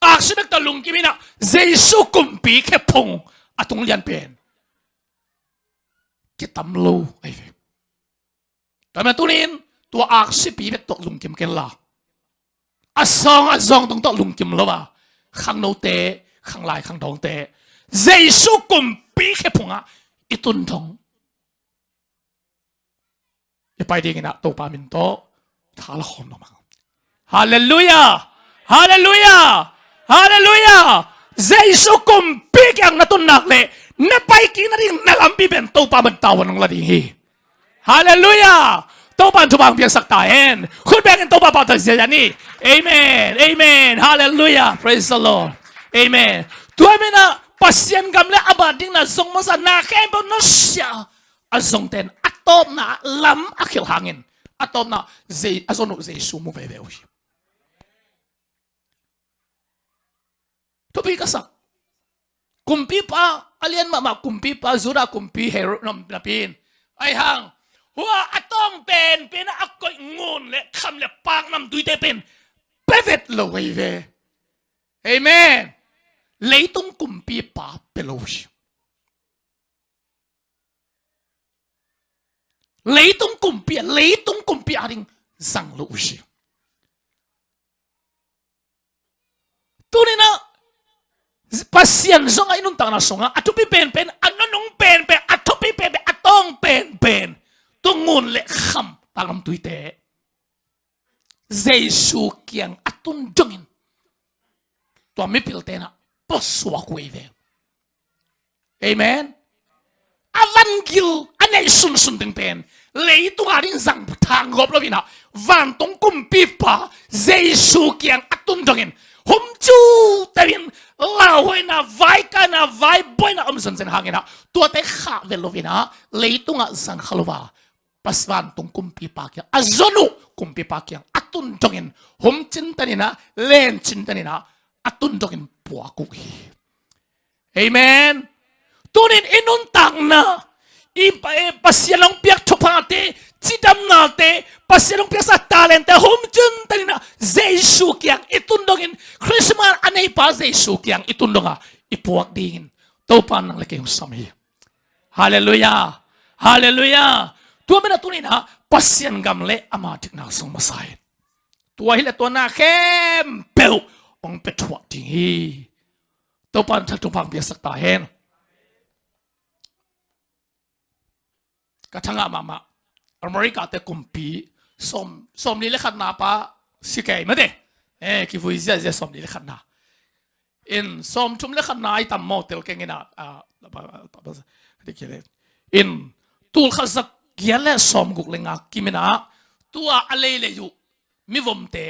Aksi bek tawh lungkim inah Jesu kumpi khephung a tung lian pen kitam lo ahi ve. Tua mah tunin tua aksipi bek tawh lungkim kenla a sawng a zawng tong tawh lungkim lo a khangnote khanglai khangdawngte Jesu kumpi khephungah i tun dong i pai dinginah Topa min tawh thala khawm lo mang. Halleluiah. Halleluiah. Halleluiah. Jesu kumpi kiang na tunnak le na pai kik nading na lampi pen Topa man tau nong la ding hi. Halleluiah. Topa in thupha piaksak ta hen. Khut bengin Topa pau ta zia ni. Amen. Amen. Halleluiah. Praise the Lord. Amen. Tua minah Pasian gam le ama dingna zong masa na khempeuh nusia a zongten a tawpna lam a khilh hangin a tawpna a zon uh Jesu mu veve uh hi. Thupi ka sak. Kumpipa a lian mahmah kumpipa Judah kumpi Herod napi in ahi hang Hua a tawng penpen a koih ngun le kham le pak namtuite pen pia vet lo ahi ve. Amen. Leitung kumpipa pia lo uh hi. Leitung kumpi, leitung kumpi a ding zang lo uh hi. Tuni-in ah Pasian zong a i nuntakna sungah a thupi penpen, a nunung penpen, a thupi penpen, a tawng penpen, tua ngun le kham pak namtuite Jesu kiang a tun dongin tua mipilte in ah pusuak uh hi ve. Amen. A vangel a neih sunsun ding pen leitung a ding zang thang gawp lo-in ah, vantung kumpipa Jesu kiang a tun dongin hum ciuciu in lauhuaina, vaikakna, vaibuaina om zenzen hangin ah, tuate khah vet lo-in ah leitungah zang kha lo a, Pas vantung kumpipa kiang a zon uh, kumpipa kiang a tun dongin hum cinten in ah, len cinten in ah, a tun dongin puak uh hi. Amen. Tuni-in i nuntakna, i pa-, i Pasian hong piak thuphate, cidamnate, Pasian hong piaksa talente hum cinten in ah, Jesu kiang i tun dongin, Christmas a neipa Jesu kiang i tun dong a, i puak dingin Topa nang le kei hong sam hi. Halleluiah. Halleluiah. Tua manin ah tuni-in ah Pasian gam le ama dikna zong masa in, tua hi leh tua na khempeuh hong pia thuah ding hi. Topa in thak thupha hong piaksak ta hen. Ka thangah mahmah, America te kumpi sawm, sawmli le khatna pa si kei mate. Eh, kivui ziazia sawmli le khatna. In sawmthum le khatna i tam maw, tel keng in ah, ah, in tulkhat zagiat le sawmguk le nga kim in ah, tua a leilei uh mivomte,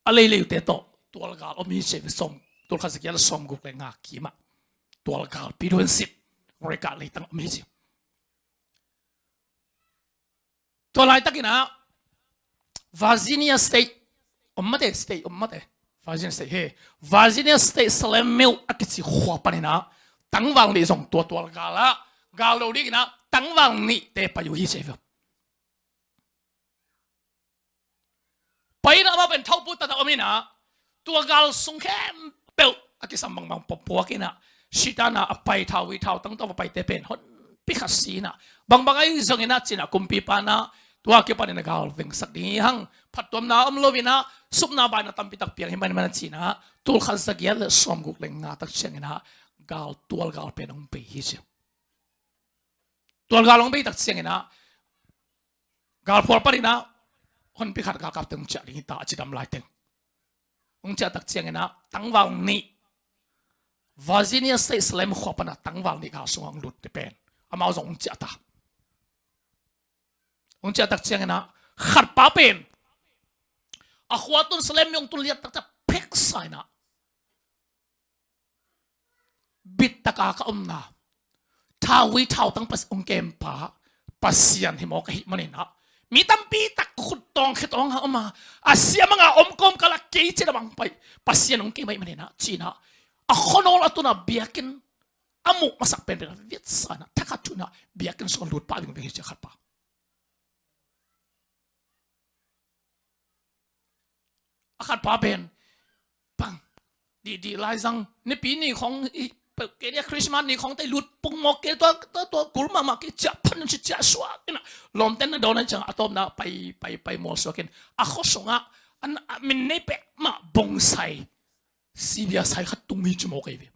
a leilei uhte tawh tualgal om hi ci ve. Sawm, tulkhat zagiat le sawmguk le nga kim ah tualgal, pidon sit, America leitang om hi ci. Tua laitakin ah Virginia State om mate, state om mate. Virginia State, he, Virginia State Salem Mill a kici khua panin ah tangval nih zong tua tualgal ah gal lo dingin ah tangval nihte pai uh hi ci ve. Pai in ah amau pen thopu tata om in ah, tua gal sung khempeuh a kisam bangbang puak in ah, sihtan a pai, thauvui thautang tawh a paite pen honpi khat si in ah, bangbang ahi zongin ah ci-in ah kumpipa in ah tua kipanin ah gal vengsak ding hi hang, phattuamna om lo-in ah supna baina tampi tak piang hi manin manin ci-in ah, tulkhat zagiat le sawmguk le nga tak ciangin ah gal, tualgal pen hong bei hi ci. Tualgal hong bei tak ciangin ah galphual panin ah honpi khat galkapte hong ciah ding hi ta, a cidam laiteng. Hong ciah tak ciangin ah tangval nih, Virginia State Salem khua pan ah tangval nih gal sungah hong lut te pen amau zong hong ciah ta. Hong ciah tak ciangin ah khatpa pen a khua tun Salem Mill hong tun liat tak ciang pheksa in ah, bittaka ka omna, thauvui thautang hong kempa Pasian hi mawk ahih manin ah, mi tampi tak khut tawng khe tawng a om a, a siam a ngah om kawmkal ah kei ci-in ah bang pai, Pasian hong kem ahih manin ah ci-in ah, a khuanawl a tun ah biakinn a muh masak penpen a viatsa in ah, thakhat thu-in ah biakinn sungah lut pah vingving hi ci a khatpa. A khatpa pen, bang, dihdih laizang, Nipi ni khong, i, kei ni a Christmas ni khong tei lut pung mawk kei, tua, tua, tua kul mahmah kei, ciah phan ci ciah suak in ah, lawmten na dawn a ciang a tawpna pai, pai, pai mual suak in, a khua sungah, a, a min nei peuhmah bonsai, sibia sai khat tung hi ci mawk ahi ve.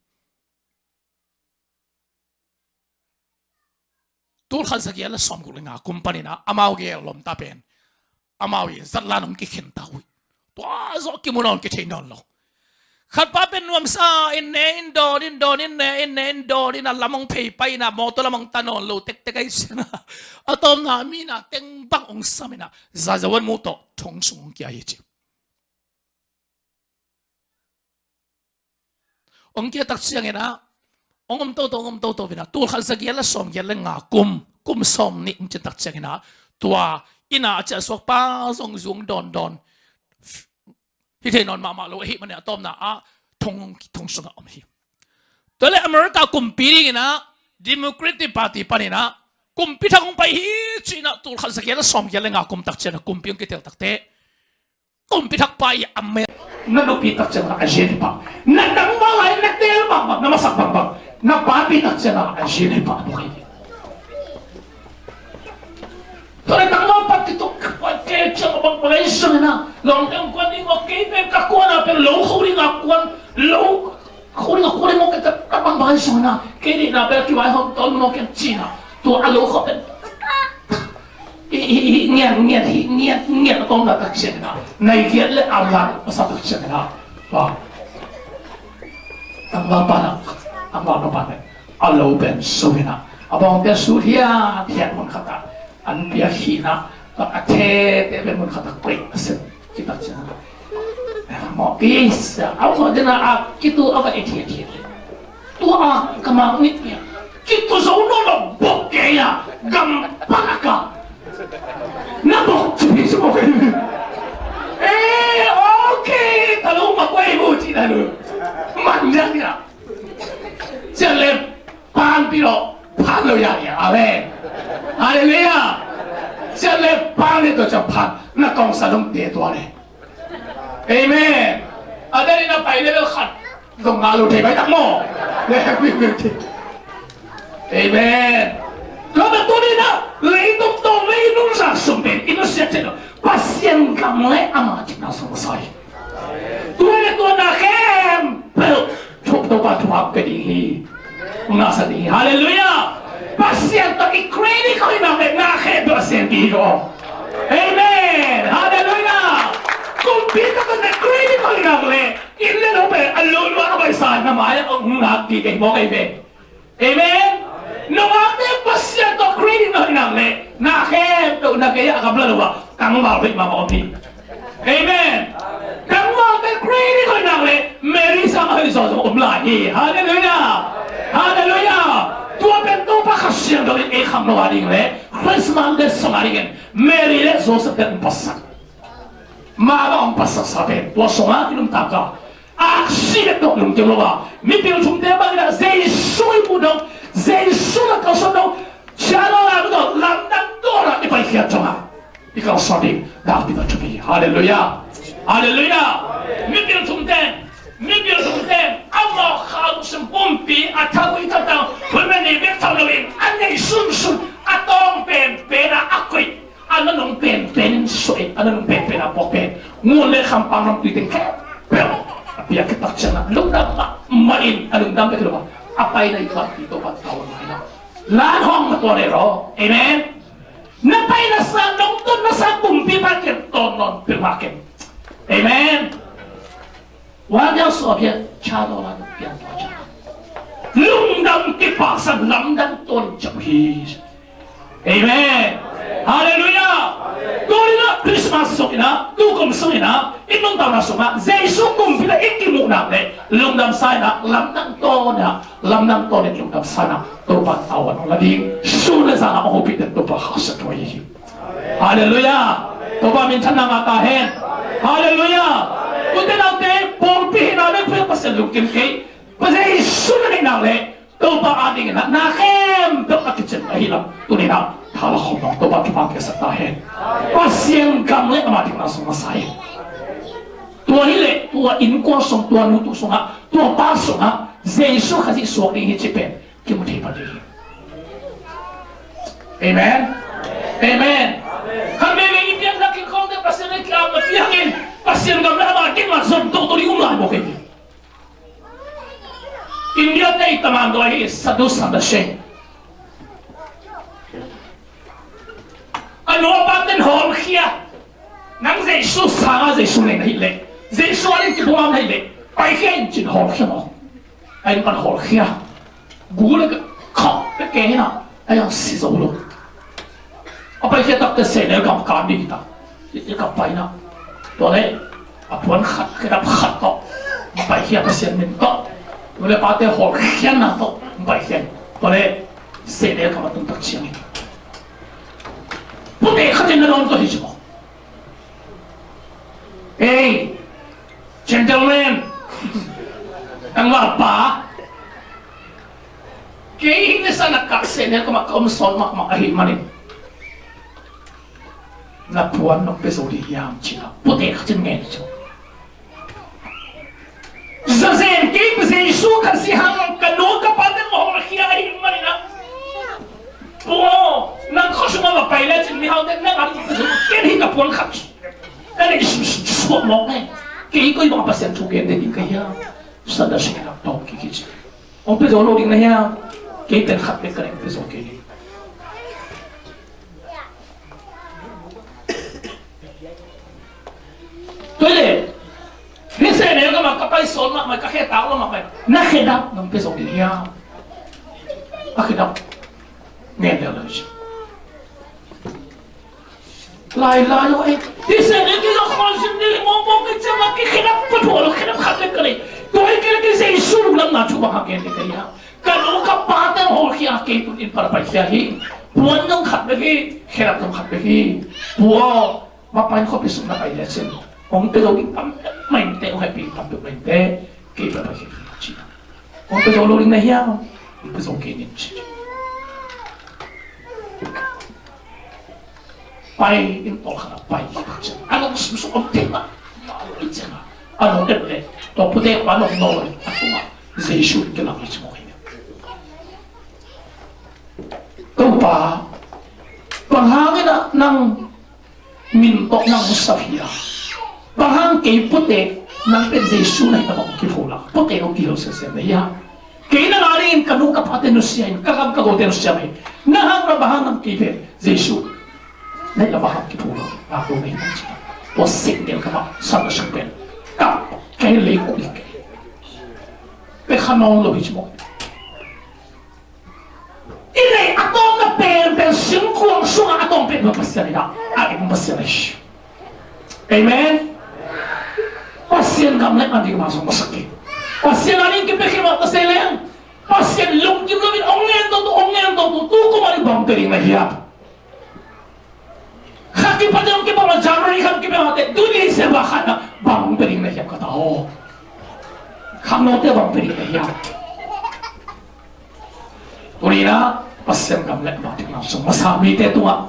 Tulkhat zagiat le sawmguk le nga kum panin ah amau gel lawmta pen, amau i zatlan hong kikhen ta uh hi. Tua zawh kimu nawn, kithei nawn lo. Khatpa pen nuamsa in ne in dawn, in dawn, in ne in ne, in dawn in a lam hong phei pai in ah, mawtaw lam hong ta nawn lo tektek ahi ciang ah, a tawpna mi na teng bang hong sam in ah, zazawan mu tawh thong sung hong kia hi ci. Hong kia tak ciangin ah, hong om toto, hong om toto in ah, tulkhat zagiat le sawmgiat le nga kum, kum sawmnih hong cin tak ciangin ah, tua inn ah a ciah suakpa zong zung dawndawn, hi thei nawn mahmah lo ahih manin a tawpna ah thong, thong sungah om hi. Tua leh America kumpi dingin ah Democratic Party panin ah Kumpi thak hong pai hi ci-in ah, tul khat za giat le sawm giat le nga kum tak ciangin ah kumpi hong kitel takteh, kumpi thak pa i a mel, na nupi tak ciangin ah a zi in hi pah. Na tangval lai na teel bangbang, na masak bangbang, na papi tak ciangin ah a zi in hi pah bawk hi. Tua leh tangval pan kituk, kei ciang a bangbang ahi zongin ah, lawmte hong kuan ding maw, kei pen ka kuan a pen lo kho ding a kuan, lo kho ding a kuan ding maw, kei ka bangbang ahi zongin ah, kei deihna bel kivaihawm tawn maw, kei ci-in ah, tua a lo kho pen i, i, i, ngiat, ngiat, i, ngiat, ngiat a tawmna tak ciangin ah, nai giat le a lam a sa tak ciangin ah, tangval pan ah, tangval pa pan ah, a lo pen zo in ah, a bawngte sut hiathiat mun khat ah, an piak hi-in ah, a thete pen mun khat ah koih a sem, ci tak ciang ah, mawh kei sa, a mawh dena a kitu a va et hiathiat. Tua a ka mak nih pen kitu zo nawn lo, bok kei a, gam pan a ka na bok ci hi ci bok kei. Eh, okay, ta lo ma kuai bu ci na lu. Man ya ya. Cian le pan pi lo, pan lo ya ya. Amen. Hallelujah. Cian le pan le to ca pan na kong sa dong te tua le. Amen. A dali na pai le bel khat. Zong ngah lo thei pai tak maw. Amen. Tua bek tuni-in ah leitung tawng le i nunzak sung pen i nusiat theih lo Pasian gam le ama dikna sung masa hi. Tua le tua na khempeuh Topa thupha pia ding hi. Ngahsak ding hi. Halleluiah. Pasian tawh i credit khawh hi nak le na khempeuh a siangpi hi ko. Amen. Halleluiah. Kumpi tawh na credit khawh hi nak le inn le lo pen a lo lua a baisa na mai-ah hong ngak ding hi mawk ahi ve. Amen. Nungakte Pasian tawh credit na hoih nak le na khempeuh na kei a gamla lo a tangval hoih mahmah om hi. Amen. Tangvalte credit hoih nak le Mary sang a hoih zawh zong om lai hi. Halleluiah. Halleluiah. Tua pen Topa Kha Siangtho in ei khangno a ding le Christmas le song a dingin Mary le Joseph te hong patsak. Mah bang hong patsak sa pen tua song a i nuntak a aksi bek tawh lungkim lo a, mipil thumte bangin ah Jesu i muh dong, Jesu na kalsuan dong, sia lo lai tawh lamdang tawh i paikhiat ciangin i kalsuan ding nakpi tak thupi. Halleluiah. Halleluiah. Mipil thumte, mipil thumte amau kha lungsim pumpi a thagui taktak hun mah ni bek tham loin a nei sunsun a tawng penpen a a koih. A nanung penpen in suah in, a nanung penpen a puak pen ngun le khampang lam tui teng khempeuh a piak khit tak ciangin lungdam mahmah in, a lungdam bek hi lo a, a paina i kalpi Topa tawh a ngai lo. Lan hong na tua nei ro. Amen. Na paina sa, nong tun na sa kumpipa ken tawn nawn peuhmah ken. Amen. Wan piang suah piang, cha daw la dong piang tua cha. Lungdam kipaksan lamdang tawn ciang hi. Amen. Halleluiah. Tuni-in ah Christmas sung in ah, tukum sung in ah, i nuntakna sungah Jesu kumpi na i kimuh nak le lungdam sa in ah, lamdang tawn in ah, lamdang tawn in lungdam sa in ah, Topa tawh a nong la ding sun le zan a hong hopih den Topa Kha Siangtho ahi hi. Halleluiah. Topa minthanna ngah ta hen. Halleluiah. Ute naute, pawlpi hihna bek peuh Pasian lungkim kei. Pasian Jesu na neih nak le Topa adingin ah na khempeuh a kicing ahih lam tuni-in ah tha la khawm dong Topa thupha piaksak ta hen. Pasian gam le ama dikna sung masa hi. Tua hi leh tua innkuan sung, tua nu tu sungah, tua pa sungah Jesu Khazih suak ding hi cih pen kimu thei pan ding hi. Amen. Amen. Khat veivei i pianna kikhawngte Pasian le ki-apna piangin Pasian gam le ama dikna zon toto ding um lai mawk hi. India te i taman daw hi Sadhu Sundar Singh. A nu a pa ten hawlkhia. Nang Jesu sanga Jesu nei na hih leh, Jesu ading kipumam na hih leh, paikhia in cin hawlkhia maw. A inn pan hawlkhia. Gu le khauh pek kei hi na, a yang si zo lo. A paikhia takte sehnel kam kan ding hi ta. I, i kam pai na. Tua le, a puan khat, a kedap khat tawh. Paikhia Pasian min tawh. Tua le pate hawlkhiatna tawh. Paikhia. Tua le, sehnel kam a tung tak ciangin. Pute khat in na dawn tawh hi ci maw. Ei, gentleman. Tangval pa. Kei hi nisa na kah seh neu kamah ka om sawn mahmah ahih manin na puan nong pia zo ding hiam ci-in a putek khat in ngen ci. Zazen kei Jesu khat si hang ka nu ka pa teng hong khia ahih manin a, Pu aw, nang khuasung ah va pai lecin mihaute nang a ding ken hi ka puan khat na neih suaksuak mawk ne. Kei koi bang a Pasian thu gen ding ka hiam? Sanda sing lak tawng kik hi ci. Hong pia zo lo ding na hiam? Kei pen khat bek ka neih, hong pia zo kei ni. Tua hi leh ni se ne ka ma ka pai sawn mahmah, ka khe tak lo mahmah. Na khedap nong pia zo ding hiam? A khedap ngen lel lo hi ci. Lai lai lo e. Ni se ne kei ka khualzin ni mawkmawk kei ciang a kei khedap ka thuah lo, khedap khat bek ka nei. Tua hi kei leh kei Jesu lungdamna thu bang hang gen ding ka hiam? Ka nu ka pa teng hong khia, kei tun inn pan a paikhia hi. Puan zong khat bek hi, khedap zong khat bek hi. Pu aw, mapain khuapi sung na pai lecin hong pia zo ding tam mah in teh, hong hehpih tam mah in teh, kei pan a paikhia hi ci. Hong pia zo lo ding na hiam? Hong pia zo kei ning ci. Pai in, tawlkhat a pai hi ciang a nong sumsuk om thei mah mah lo hi ciang a, a nong et leh tua putek pa nong nawl leh a tungah Jesu in kilang hi ci mawk hi. Topa, bang hangin ah nang min tawh nang hong sap hiam? Bang hang kei putek nang pen Jesu na hihna bang kipho la, putek hong kilo sese na hiam? Kei nang a dingin ka nu ka pate nusia in, ka gam ka gote nusia in, na hang na bang hang nang kei pen Jesu na hihna bang hang kipho la, na to na hi nang ci. Tua sing del ka ma san na sung pen ka, kei lei ko i kei pe kha nawn lo hi ci mawk. I neih a tawpna penpen singkuang sungah a tawm pen Pasian hi dah, a eng Pasian hi. Amen. Pasian gam le a ding mah zong masak hi. Pasian a ding kipia khit mah ta se leng, Pasian lungkim loin ong ngen toto, ong ngen toto, tu kum a ding bang pia ding na hiam? Kha kipat zong kibang a January kha kibang a te, tuni se ba kha na bang pia ding na hiam ka ta aw? Khangnote bang pia ding na hiam? Tuni-in ah Pasian gam le ama dikna sung masa mite tungah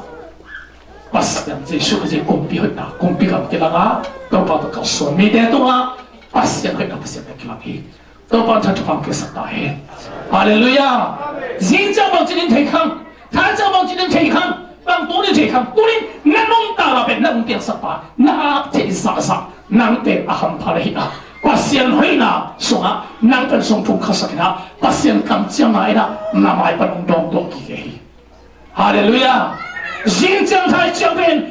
Pasian Jesu Khazih kumpi hoihna, kumpi gam kilanga Topa tawh kalsuan mite tungah Pasian hoihna, Pasian gam kilang hi. Topa in thupha hong piaksak ta hen. Halleluiah. Zing ciang bang ci ding thei khang, thai ciang bang ci ding thei khang, bang tu ding thei khang, tuni-in na nuntakna pen na hong piaksakpa na ap theih zahzah, nang pen a hampha na hi a, Pasian hoihna sungah nang pen sung thum khasak in ah, Pasian kamciamna in ah na mai pan hong dawng tuah kik hi. Halleluiah. Zing ciang thai ciang pen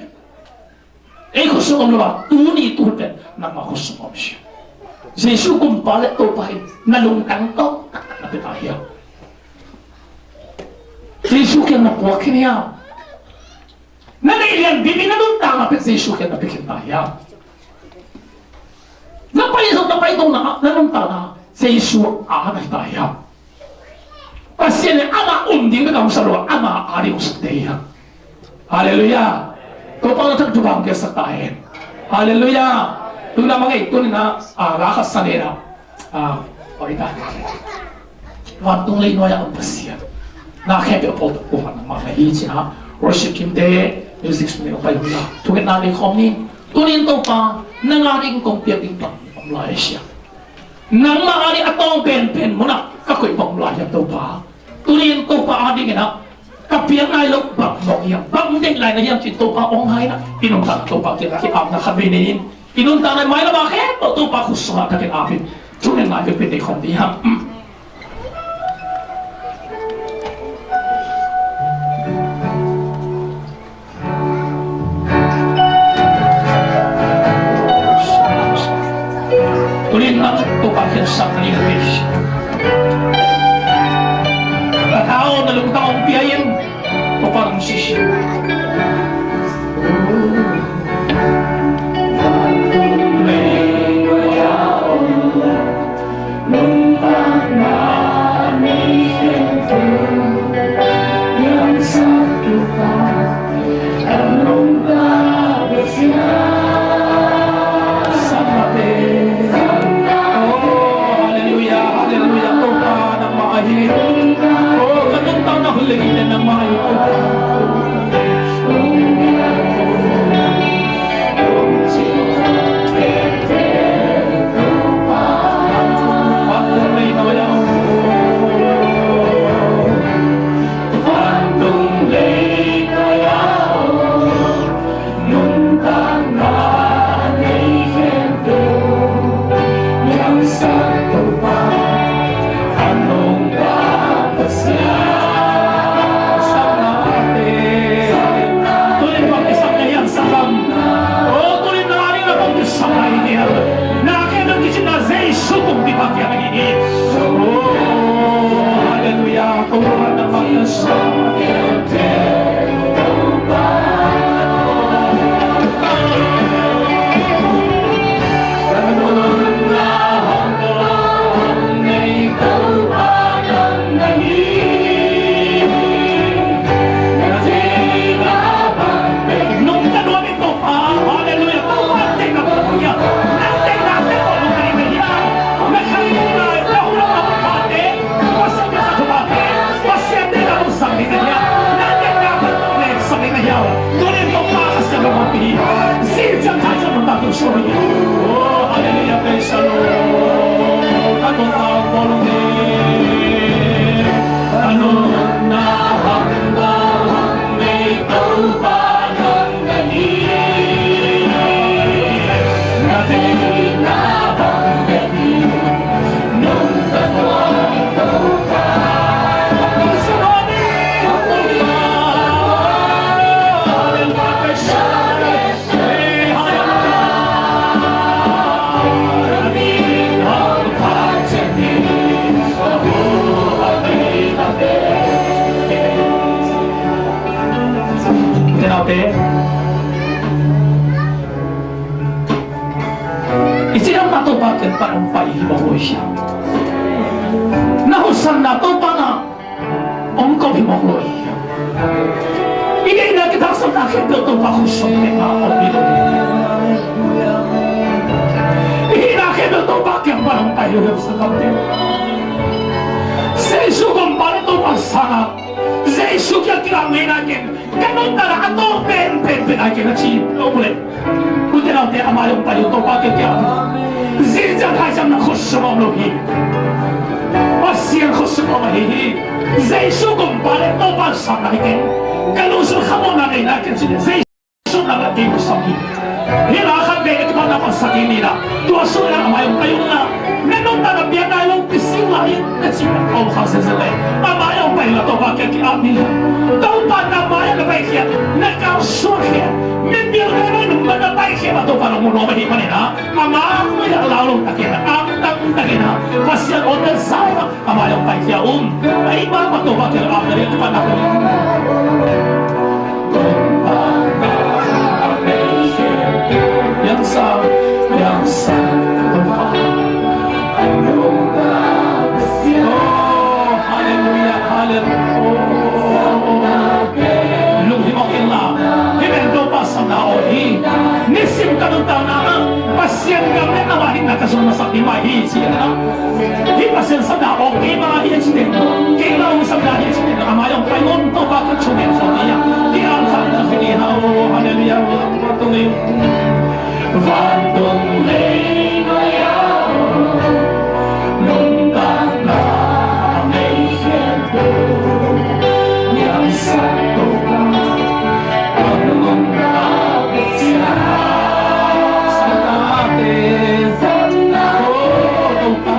ei khuasung om lo a, tuni tuhun pen nangmah khuasung om hi. Jesu Kumpa le Topa in na lungtang tawh taktak na pia ta hiam? Jesu kiang na puak khin hiam? Na neih lian bipin na nuntakna pen Jesu kiang na pia khin ta hiam? Na pai zo, na pai tawh na, na nuntakna Jesu a na hi ta hiam? Pasian in amah um ding bek a hong sa lo a, amah a ding hong sak te hi hang. Halleluiah. Topa na thak thupha hong piaksak ta hen. Halleluiah. Tuna mangei tuni-in ah, a, la khat sa ni-in ah, a, oi ta. Vantung leinuai-a om Pasian, na khempeuh a puaktu, puakna mah na hi ci-in ah, worship team te, music sung nih hong pai hun la, thungetna nei khawm ni. Tuni-in Topa, nang a ding kong piak ding bang om lai hiam? Nangmah a ding a tawng penpen munah ka koih bang om lai hiam Topa? Tuni-in Topa a dingin ah ka piak nai loh bang mawk hiam, bang deih lai na hiam ci-in Topa hong ngai in ah, i nuntakna Topa kiangah ki-apna khat vei nei in, i nuntakna mailam a khempeuh Topa khut sungah thakin ap in, thungetna vekpi nei khawm ding hi hang. Tuni-in nang Topa kiang sang ding hi. Ka tha aw, na lungtang hong pia in. Topa nang sisi. Halleluiah, halleluiah, Topa nangmah ahi. I cih dan mah Topa kiang pan hong pai hi mawk lo hi. Na hosanna Topa na hong kop hi mawk lo hi. I deihna kithangsapna khempeuh Topa khut sung teng ah om hi lo hi. I hihna khempeuh Topa kiang pan hong pai lo hi. Jesu gumpa le Topa sang a, Jesu kiang kilang ngeina ken ka nuntakna a tawm penpen pen a ken a ci lo mu le. Ute naute, a mai hong pai uh Topa kiang kilang. Zingsang thaisiam na khut sung om lo hi. Pasian khut sung om ahi hi. Jesu gumpa le Topa sang lai ken ka lungsim khamawhna ngeina ken ci le. Jesu nang la kei hong sam hi. Hih la khat vei na kipatna pan sak hi ni na. Tua sung na a mai hong pai uh na. Na nuntakna piang nai lo kising lai in na ci na om kha sese le. A mai hong pai uh na Topa kiang ki-ap ni. Topa na mai hong na paikhia, na kalsuankhia, na piang nai lo na paikhia na Topa na mu nuam ahih manin na. A mai hong pai uh na lau lo takin na, angtang takin na. Pasian aw na zai na. A mai hong paikhia un. Ei, mah mah Topa kiang a na ria kipan na. Yang sa, yang sa. Oh, hallelujah, hallelujah. Lunghimawh kei la. Hih pen Topa sanna aw hi. Nisim ka nuntakna ah Pasian gam le ama hihna ka zon masak ding mah hi ci na. Hih Pasian sanna aw kei mah hi ci teng, kei mah hong sanna hi ci teng, a mai hong pai un. Topa ka thungen khawm hi a, ki-am kha na hi ni hau. Hallelujah. Vantung lei nuai ah nuntakna a nei khempeuh niamsak Topa. Hallelujah. Sanna te, sanna, oh, Topa.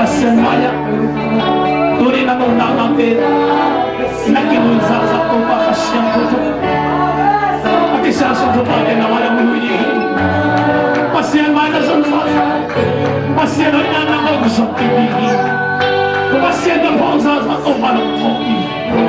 Pasian mai-ah tuni na nuntaknate na kinun zahzah Topa Kha Siangtho, a kisiangsawn Topa te na mai-ah hong lui ding hi. Pasian mai na zon zahzah, Pasian hoihna na hong zon ding hi. Pasian na phawk zahzah Topa na hong phawk ding hi.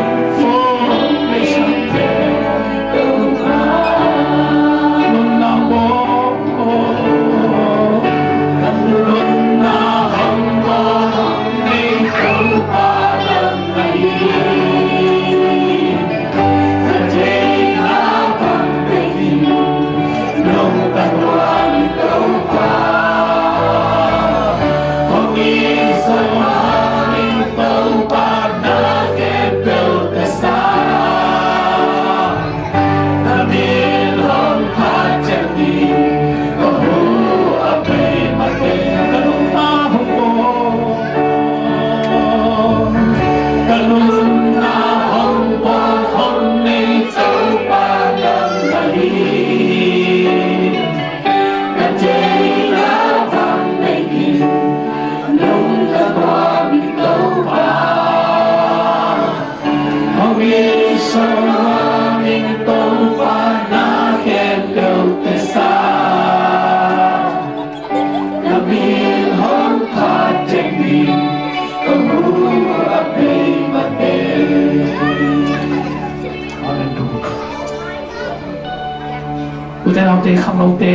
Ute naute, khangnote,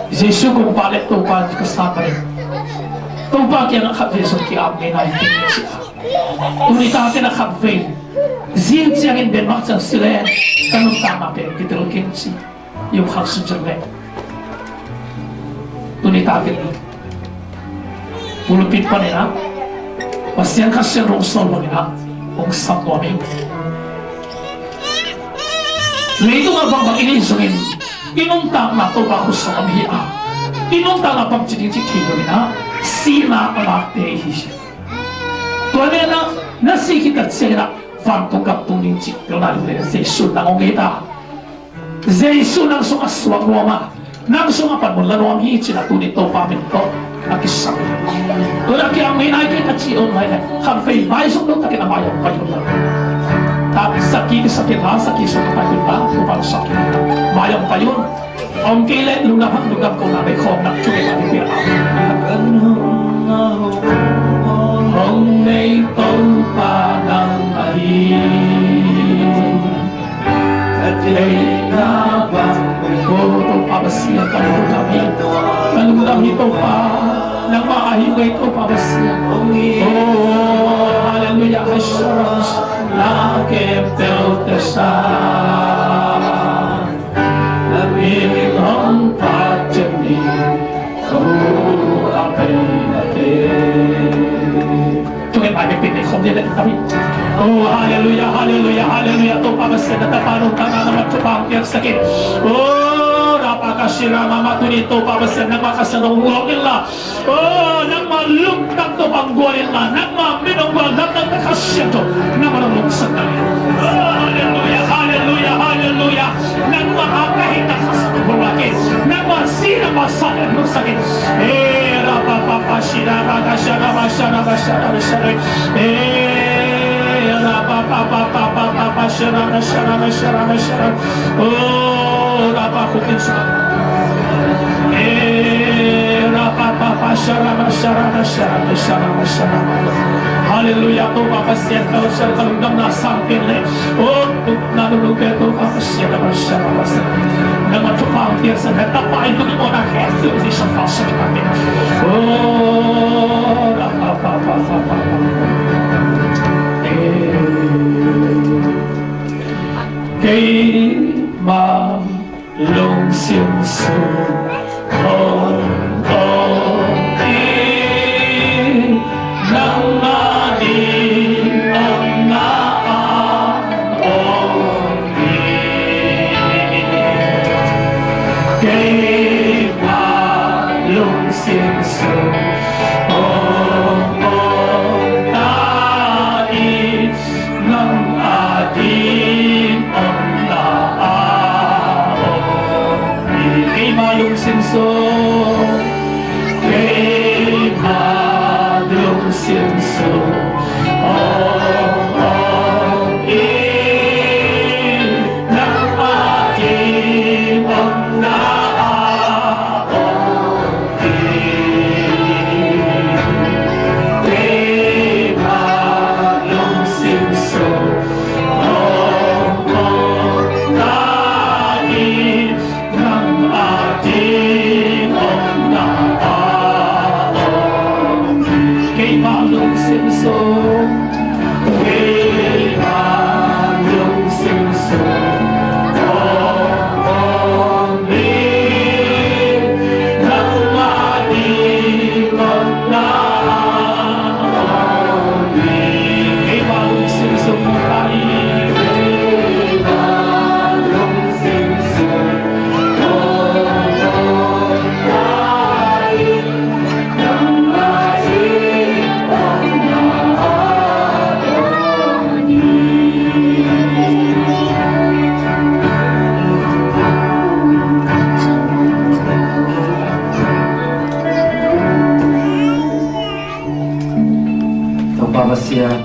Jesu Kumpa le Topa ka sa pah in, Topa kiangah khatvei zong ki-ap ngei nai kei si a. Tuni takin a khatvei zing ciangin benmak ciang si leng ka nuntakna pen kitel kei si. Yum khang sun ciang leng tuni takin pulpit panin ah Pasian Kha Siangtho hong sawl bangin ah hong sam nuam ing. Leitungah bangbang i neih zongin i nuntakna Topa khut sung om hi a, i nuntakna bangci ding cih thei lo in ah sihna a lakte i hi hi. Tua nen ah na sih khit tak ciangin ah vantung gam tung ding cih lo na ding le Jesu nang hong ngeita. Jesu nang sungah suak nuam a, nang sungah panmun la nuam hi ci-in ah tuni Topa min tawh a kisam. Tuna kiang mi nai kei ka ci om lai le khatvei mai sung lo takin a mai hong pai un la. Tap sakhi kisakhi la sakhi sung pai un la, Topa sakhi mai hong pai un. Om kei le lungdam hang lungdam ko na bei khawm nak cu kei ka ding pia. Hong nei Topa nang ahi. Ka theihna bang ko Topa Pasian ka lungdam hi. Ka lungdam hi Topa. Nangmah ahi ngei Topa Pasian. Oh, hallelujah. Hashem. Na kem tel tesa. Na min hong phat cem ni. Oh, ape ape. Tungin mai pin ni khom dia leh tabi. Oh, hallelujah, hallelujah, hallelujah. Topa Pasian na tapa nong tana na mat Topa hong piaksak in. Oh, rapa ka shira mama tuni Topa Pasian na ma ka sa nong lok in la. Oh, nangma lungtang Topa hong guan in la. Nangma min hong guan lamdang na Kha Siangtho nangma nong lungsak in. Oh, hallelujah, hallelujah, hallelujah. Nangma a ka hita khasa ko ba ke. Nangma si nangma sa nangma sa ke. Eh, ra pa pa pa shi ra ra ga sha ra ba sha ra ba sha ra ba sha ra. Eh, ra pa pa pa pa pa pa pa sha ra ba sha ra ba sha ra ba sha ra. Oh, ra pa ko kin sa. Eh, ra pa pa pa sha ra ba sha ra ba sha ra ba sha ra ba sha ra. Hallelujah. Topa Pasian ka lo sha ka lo dam na sang kin le. Oh, na lulu pe Topa Pasian na Pasian na Pasian. Na ma Topa ang pian sa na tapa itu di mo na kaya tu di sa fasa di kami. Oh, ra pa pa pa pa pa pa. Eh. Kei ma lungsim sun hong hong i nang na di nang na a hong i. Kei ma lungsim sun hong hong na i nang a ding om na a om. Keima Pasian,